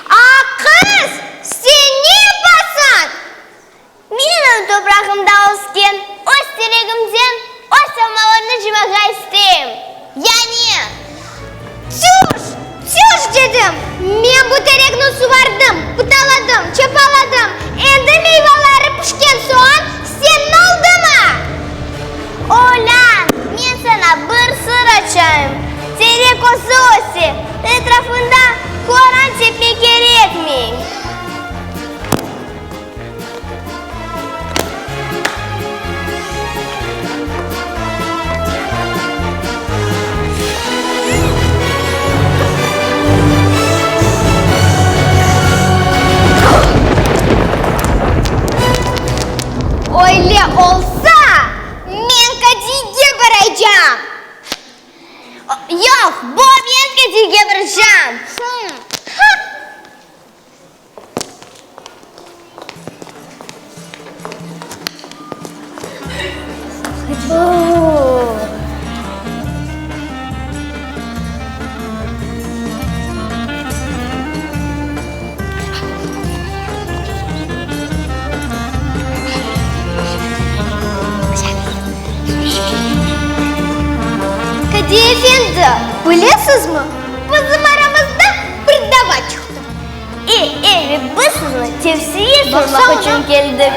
A, qız, sen ne yapasıñ? Menim toprağımda ösken öz teregimden öz almalarnı cıymağa isteyim. Ya ne? Tüş! Tüş dedim! Men bu terekni suvardım, pıtaladım, çapaladım, endi meyvaları pişken soñ seniñ oldımı? Olân, men saña bir sır açayım, terek özü öse, etrafında horan tepmek kerekmey. Öyle olsa, men Kadiyge baracam. Yoq, bo men Kadiyge baracam. efendi, bilesizmi, bizim aramızda bir dava çıqtı. E, e, ve biz sizni tevsiye sormaq içün keldik.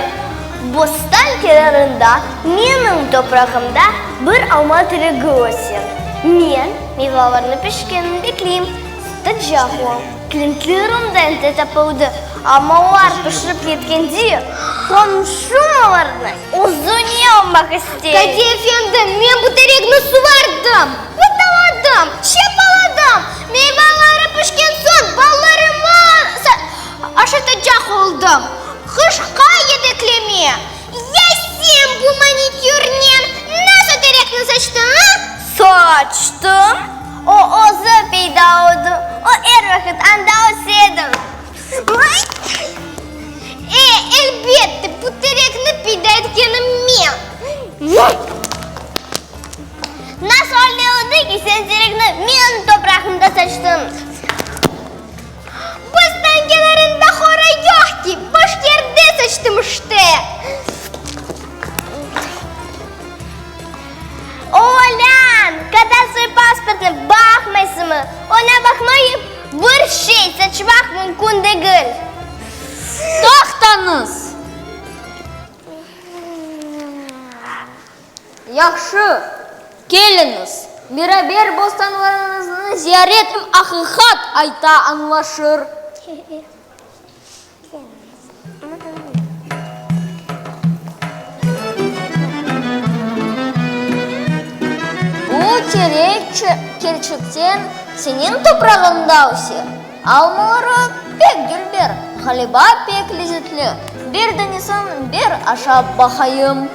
Bostan kenarında, menim toprağımda bir alma teregi öse. Men meyvalarnı pişkenini bekleyim. Sıcaq o. Klintlerimden de tapıldı, amma olar pişip yetkende, qomşum olarnı özüne almaq istey. Qadi efendi, men bu terekni suvardım, pıtaladım, çapaladım, meyvaları pişken soñ balalarıma aşatacaq oldım. Qışqa yedekleme. Ya sen bu manikürnen nasıl terekni saçtıñ, a? Saçtım? O özü peyda oldı. O er vaqıt anda öse edi. E, elbette, bu terekni peyda etkenim men. Nasıl öyle oldı ki, sen terekni menim toprağımda saçtıñ? Bostan kenarında hora yoq ki, boş yerde saçtım işte. Olân, kadastr pasportına baqmaysıñmı? Oña baqmayıp, bir şey saçmaq mümkün degil. Toqtañız! Yahşı, keliñiz, beraber bostanlarıñıznı ziyaret Aqiqat ayta añlaşır. Bu terek kerçekten seniñ toprağıñda öse. Almaları pek dülber, ğaliba pek lezetli. Bir danesin ber aşap baqayım.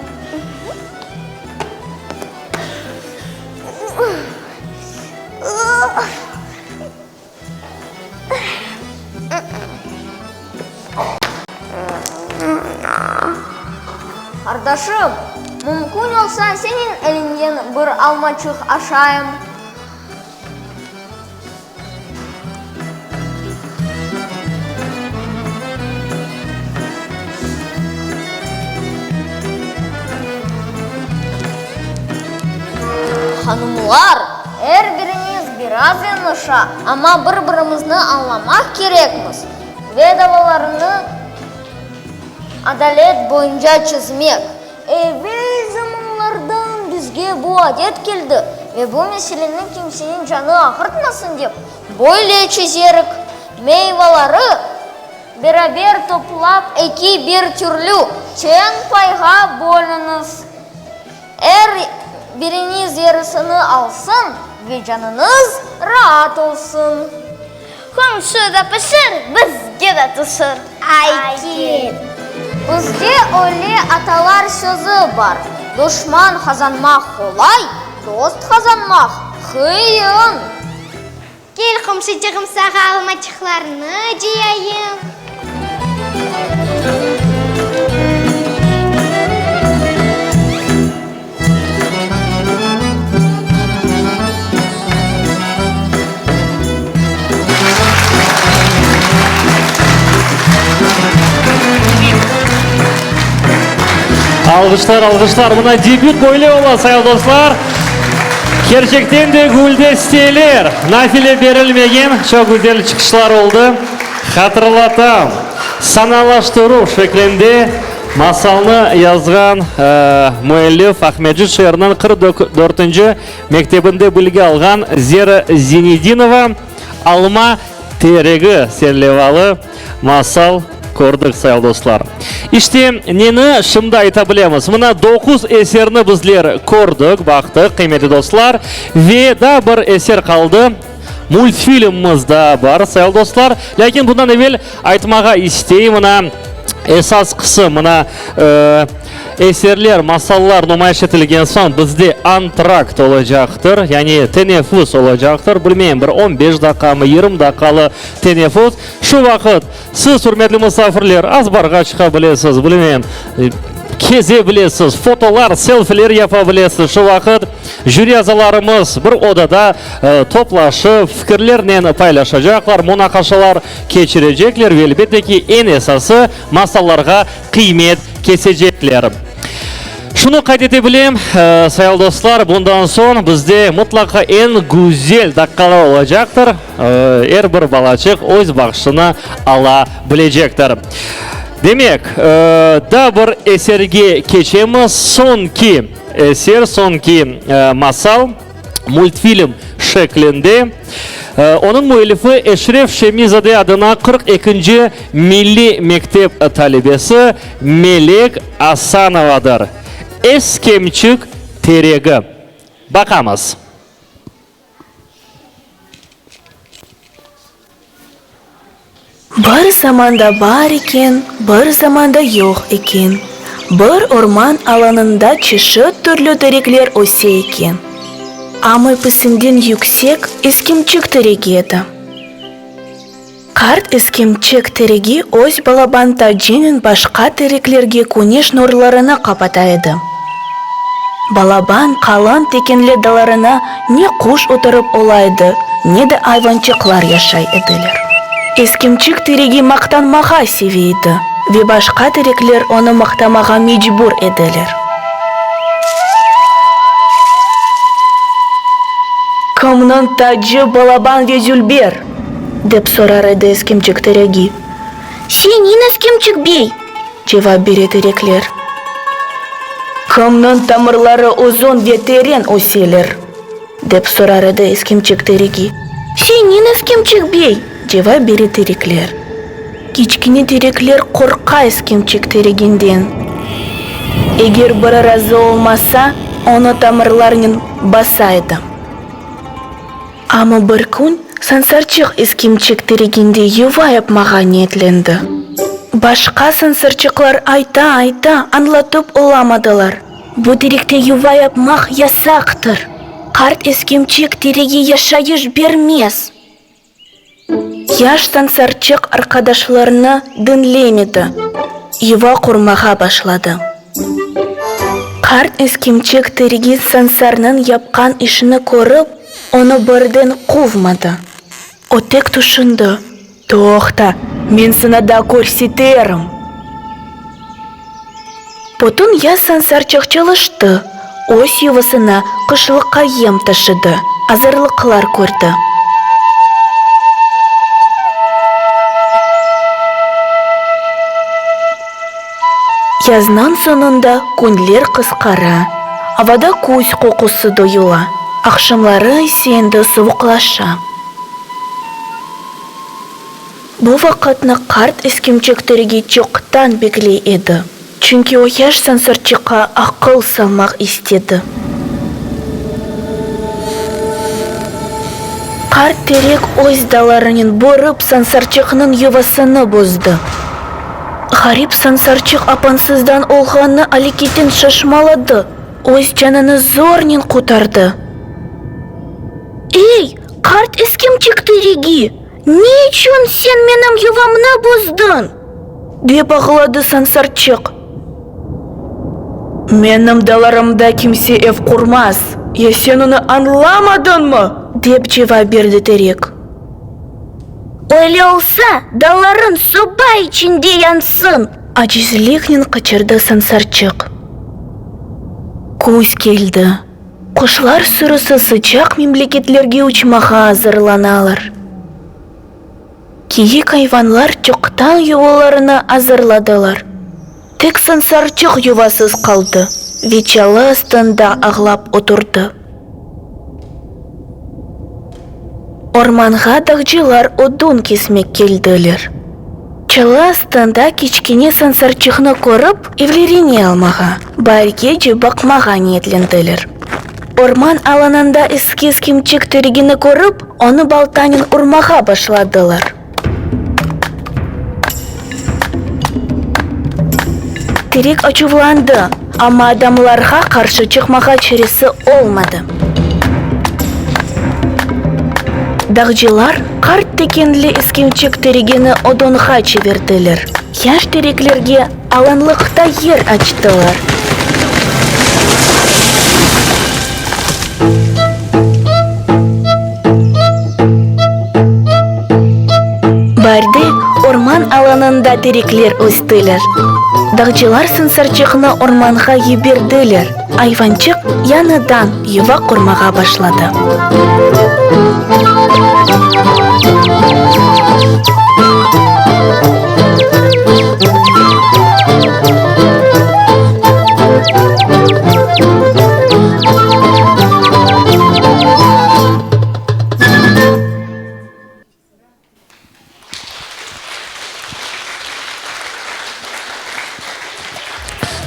Qardaşım, mümkün olsa seniñ eliñden bir almaçıq aşayım. Hanımlar, er birimiz biraz yañlışa, amma bir-birimizni añlamaq kerekmiz ve davalarnı adalet boyunca çezmek. Evel zamanlardan bizge bu adet keldi ve bu meseleni kimseniñ canı ağırtmasın dep, böyle çezerik, meyvaları beraber toplap eki bir türlü teñ payğa bölüñiz. Er biriñiz yarısını alsın ve canıñız raat olsun. Qomşu da pişir, bizge de tüşür. Ayki! Bizde öyle atalar sözü bar, Duşman qazanmaq qolay, dost qazanmaq qıyın. Kel, qomşucığım, sağa almaçıqlarnı cıyayım. Alğışlar, alğışlar. Mına debüt böyle ola, sayılı dostlar. Kerçekten de güldesteler. Nafile berilmegen çoq güzel çıqışlar oldı. Hatırlatam, sanalaştıruv şeklinde masalnı yazğan müellif Aqmescit şeeriniñ 44-nci mektebinde bilgi alğan Zera Zinedinova Alma teregi serlevalı masal kördik, sayılı dostlar. İşte, neni şimdi ayta bilemiz? Mına doquz eserni bizler kördik, baqtıq, qıymetli dostlar, ve daa bir eser qaldı. Multfilmimiz daa bar, sayılı dostlar. Lâkin bundan evel aytmağa isteyim, mına esas qısım, mına eserler, masallar numayış etilgen soñ bizde antrakt olacaqtır, yani teneffüs olacaqtır. Bilmeyim, bir on beş daqqamı, yigirmi daqqalı teneffüs. Şu vaqıt siz, ürmetli musafirler, azbarğa çıqa bilesiz, bilmeyim, keze bilesiz, fotolar, selfiler yapa bilesiz. Şu vaqıt jüri azalarımız bir odada toplaşıp, fikirlernen paylaşacaqlar, munaqaşalar keçirecekler ve, elbette ki, eñ esası, masallarğa qıymet kesecekler. Şunı qayd ete bilem, sayılı dostlar, bundan soñ bizde mıtlaqa eñ güzel daqqalar olacaqtır, er bir balaçıq öz bahşışını ala bilecektir. Demek, daa bir eserge keçemiz, soñki eser, soñki masal. Multfilm şeklinde. Onıñ müellifi Eşref Şemi-zade adına 42 ekinci milliy mektep talebesi Melek Asanovadır. Eskemçik teregi. Baqamız. Bir zamanda bar eken, bir zamanda yoq eken, bir orman alanında çeşit türlü terekler öse eken. Amma episinden yüksek eskimçik teregi edi. Qart eskimçik teregi öz balaban tacınen başqa tereklerge küneş nurlarını qapata edi. Balaban, qalın tekenli dallarına ne quş oturıp ola edi, ne de ayvançıqlar yaşay ediler. Eskimçik teregi maqtanmağa seve edi ve başqa terekler onı maqtamağa mecbur ediler. Kimniñ tacı balaban ve dülber? dep sorar edi Eskimçik teregi. Seniñ, Eskimçik bey! Cevap bere terekler. Kimniñ tamırları uzun ve teren öseler? dep sorar edi Eskimçik teregi. Seniñ, Eskimçik bey! cevap bere terekler. Kiçkene terekler qorqa Eskimçik tereginden. Eger biri razı olmasa, onı tamırlarnen basa edi. Amma bir kün Sansarçıq Eskimçik tereginde yuva yapmağa niyetlendi. Başqa sansarçıqlar ayta-ayta añlatıp olamadılar, bu terekte yuva yapmaq yasaqtır, qart Eskimçik teregi yaşayış bermez. Yaş sansarçıq arqadaşlarını diñlemedi, yuva qurmağa başladı. Qart Eskimçik teregi sansarnıñ yapqan işini körip, onı birden quvmadı. O tek tüşündi, Toqta, men saña daa körseterim! Bütün yaz sansarçıq çalıştı, öz yuvasına qışlıqqa yem taşıdı, azırlıqlar kördi. Yaznıñ soñunda künler qısqara, avada küz qoqusı duyula, aqşamları ise endi suvuqlaşa. Bu vaqıtnı qart eskimçik teregi çoqtan bekley edi, çünki o yaş sansarçıqqa aqıl salmaq istedi. Qart terek öz dallarınen burıp sansarçıqnıñ yuvasını bozdı. Ğarip sansarçıq apansızdan olğanı aleketten şaşmaladı, öz canını zornen qurtardı. Ey, qart eskimçik teregi, ne içün sen menim yuvamnı bozdıñ? Dep ağladı sansarçıq. Menim dalarımda kimse ev qurmaz, ya sen onı añlamadıñmı? Dep cevap berdi terek. Öyle olsa, dallarıñ soba içinde yansın! Acizliknen qıçırdı sansarçıq. Küz keldi. Quşlar sürüsi sıcaq memleketlerge uçmağa azırlanalar. Kiyik ayvanlar çoqtan yuvalarını azırladılar. Tek sansarçıq yuvasız qaldı ve çalı astında ağlap oturdı. Ormanğa dağcılar odun kesmek keldiler. Çalı astında kiçkene sansarçıqnı körip, evlerine almağa, baargece baqmağa niyetlendiler. Orman alanında eski eskimçik teregini körip, onı baltanen urmağa başladılar. Terek açuvlandı, amma adamlarğa qarşı çıqmağa çaresi olmadı. Dağcılar qart tekenli eskimçik teregini odunğa çevirdiler, yaş tereklerge alanlıqta yer açtılar. Baarde orman alanında. alanında terekler östiler. Dağcılar Sansarçıqnı ormanğa yiberdiler. Ayvançıq yañıdan yuva qurmağa başladı.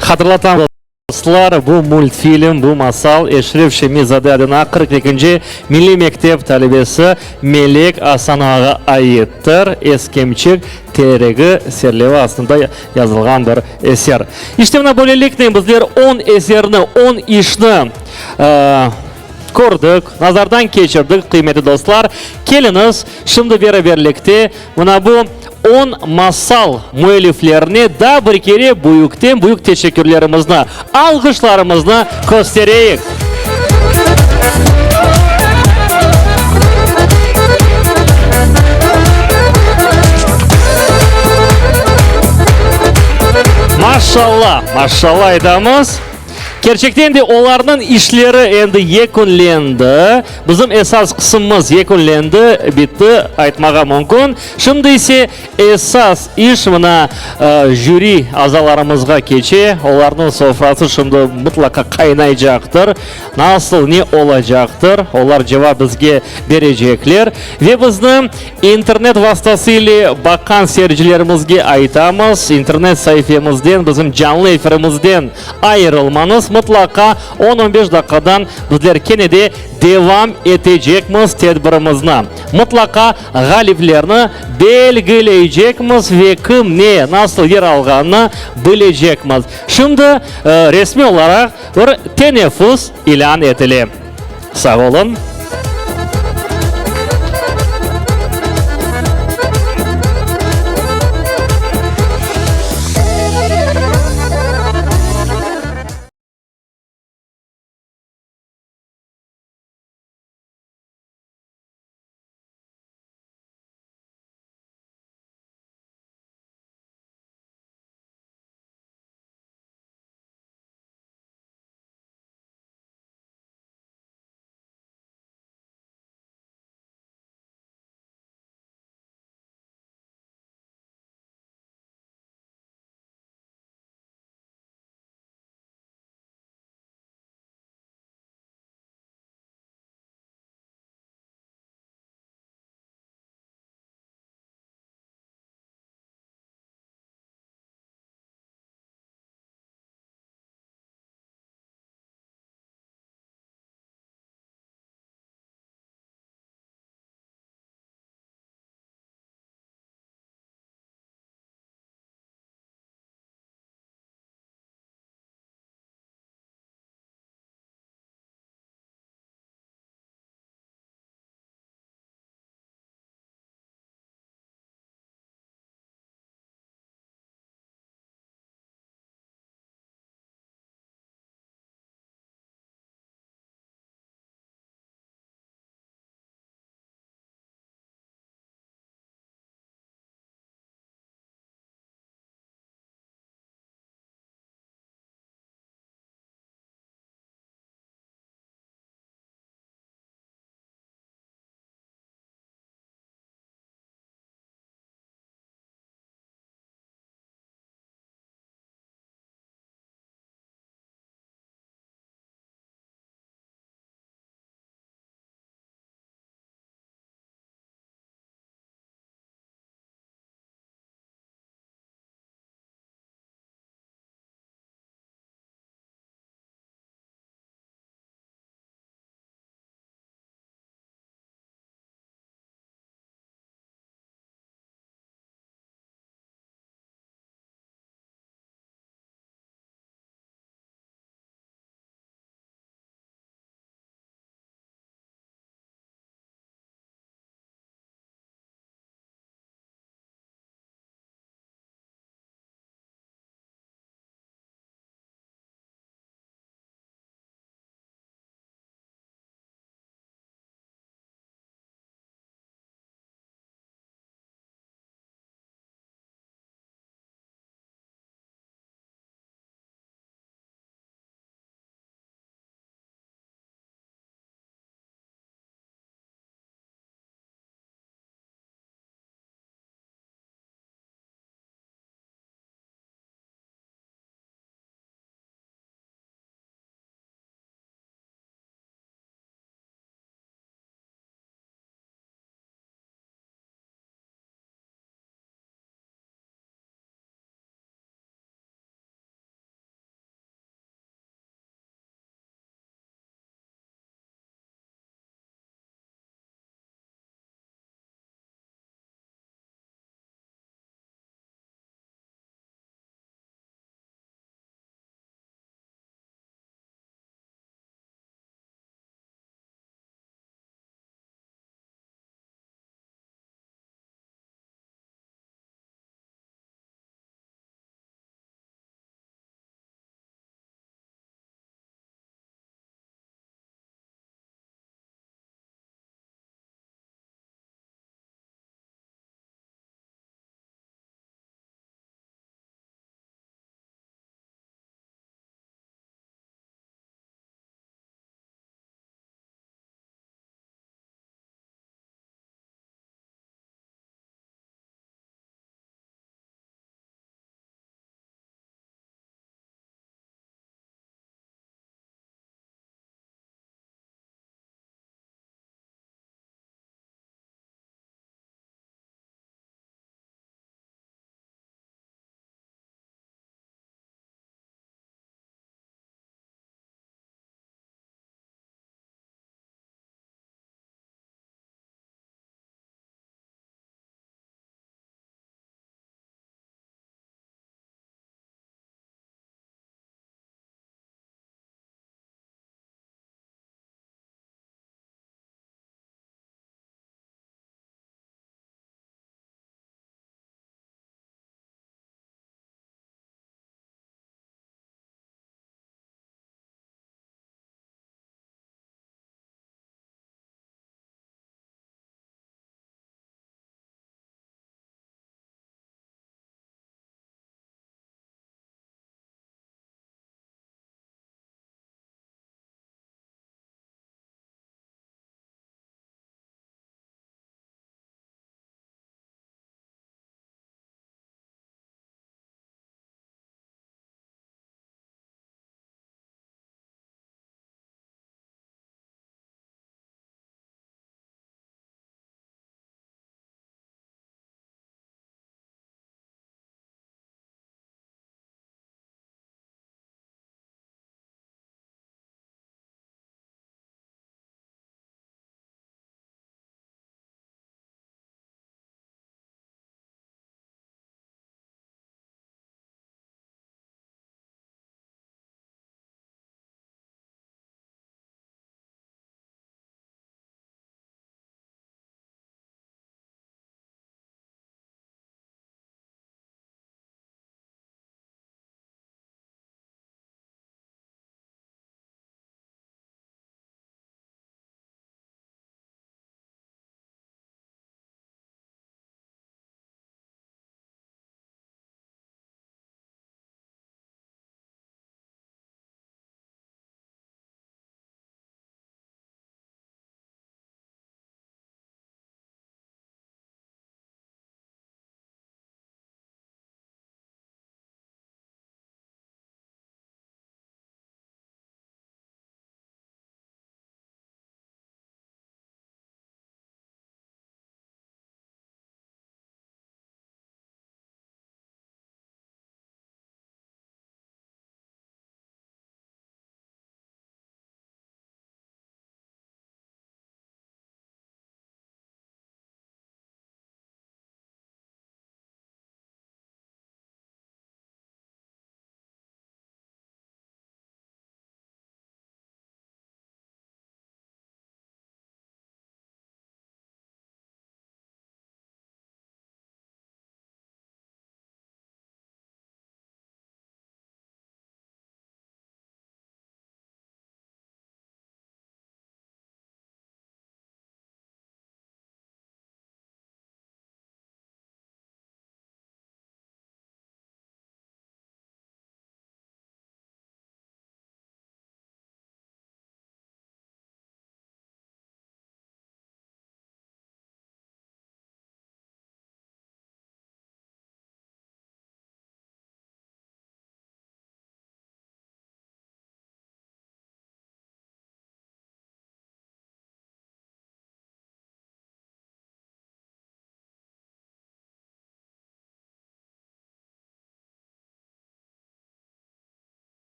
Hatırlatamız, dostlar, bu multfilm, bu masal Eşref Şemi-zade adına 42-nci milliy mektep talebesi Melek Asanovağa aittir. Eskemçik teregi serleva astında yazılğan bir eser. İşte, mına böyleliknen bizler on eserni, on işni Kördik, nazardan keçirdik, qıymetli dostlar. Keliñiz, şimdi beraberlikte mına bu on masal müelliflerine daa bir kere büyükten-büyük teşekkürlerimizni, alğışlarımıznı köstereyik. Maşalla, maşalla aytamız. Kerçekten de olarnıñ işleri endi yekünlendi. Bizim esas qısımımız yekünlendi, bitti, aytmağa mümkün. Şimdi ise esas iş mına jüri azalarımızğa keçe. Olarnıñ sofrası şimdi mıtlaqa qaynaycaqtır. Nasıl, ne olacaqtır, olar cevap bizge berecekler. Ve bizni internet vastası ile baqqan seyircilerimizge aytamız, internet saifemizden, bizim canlı efirimizden ayırılmañız, mıtlaqa on-on beş daqqadan bizler kene de devam etecekmiz tedbirimizni. Mıtlaqa ğaliplerni belgileycekmiz ve kim, ne, nasıl yer alğanını bilecekmiz. Şimdi resmiy olaraq bir teneffüs ilân etile. Sağ olun.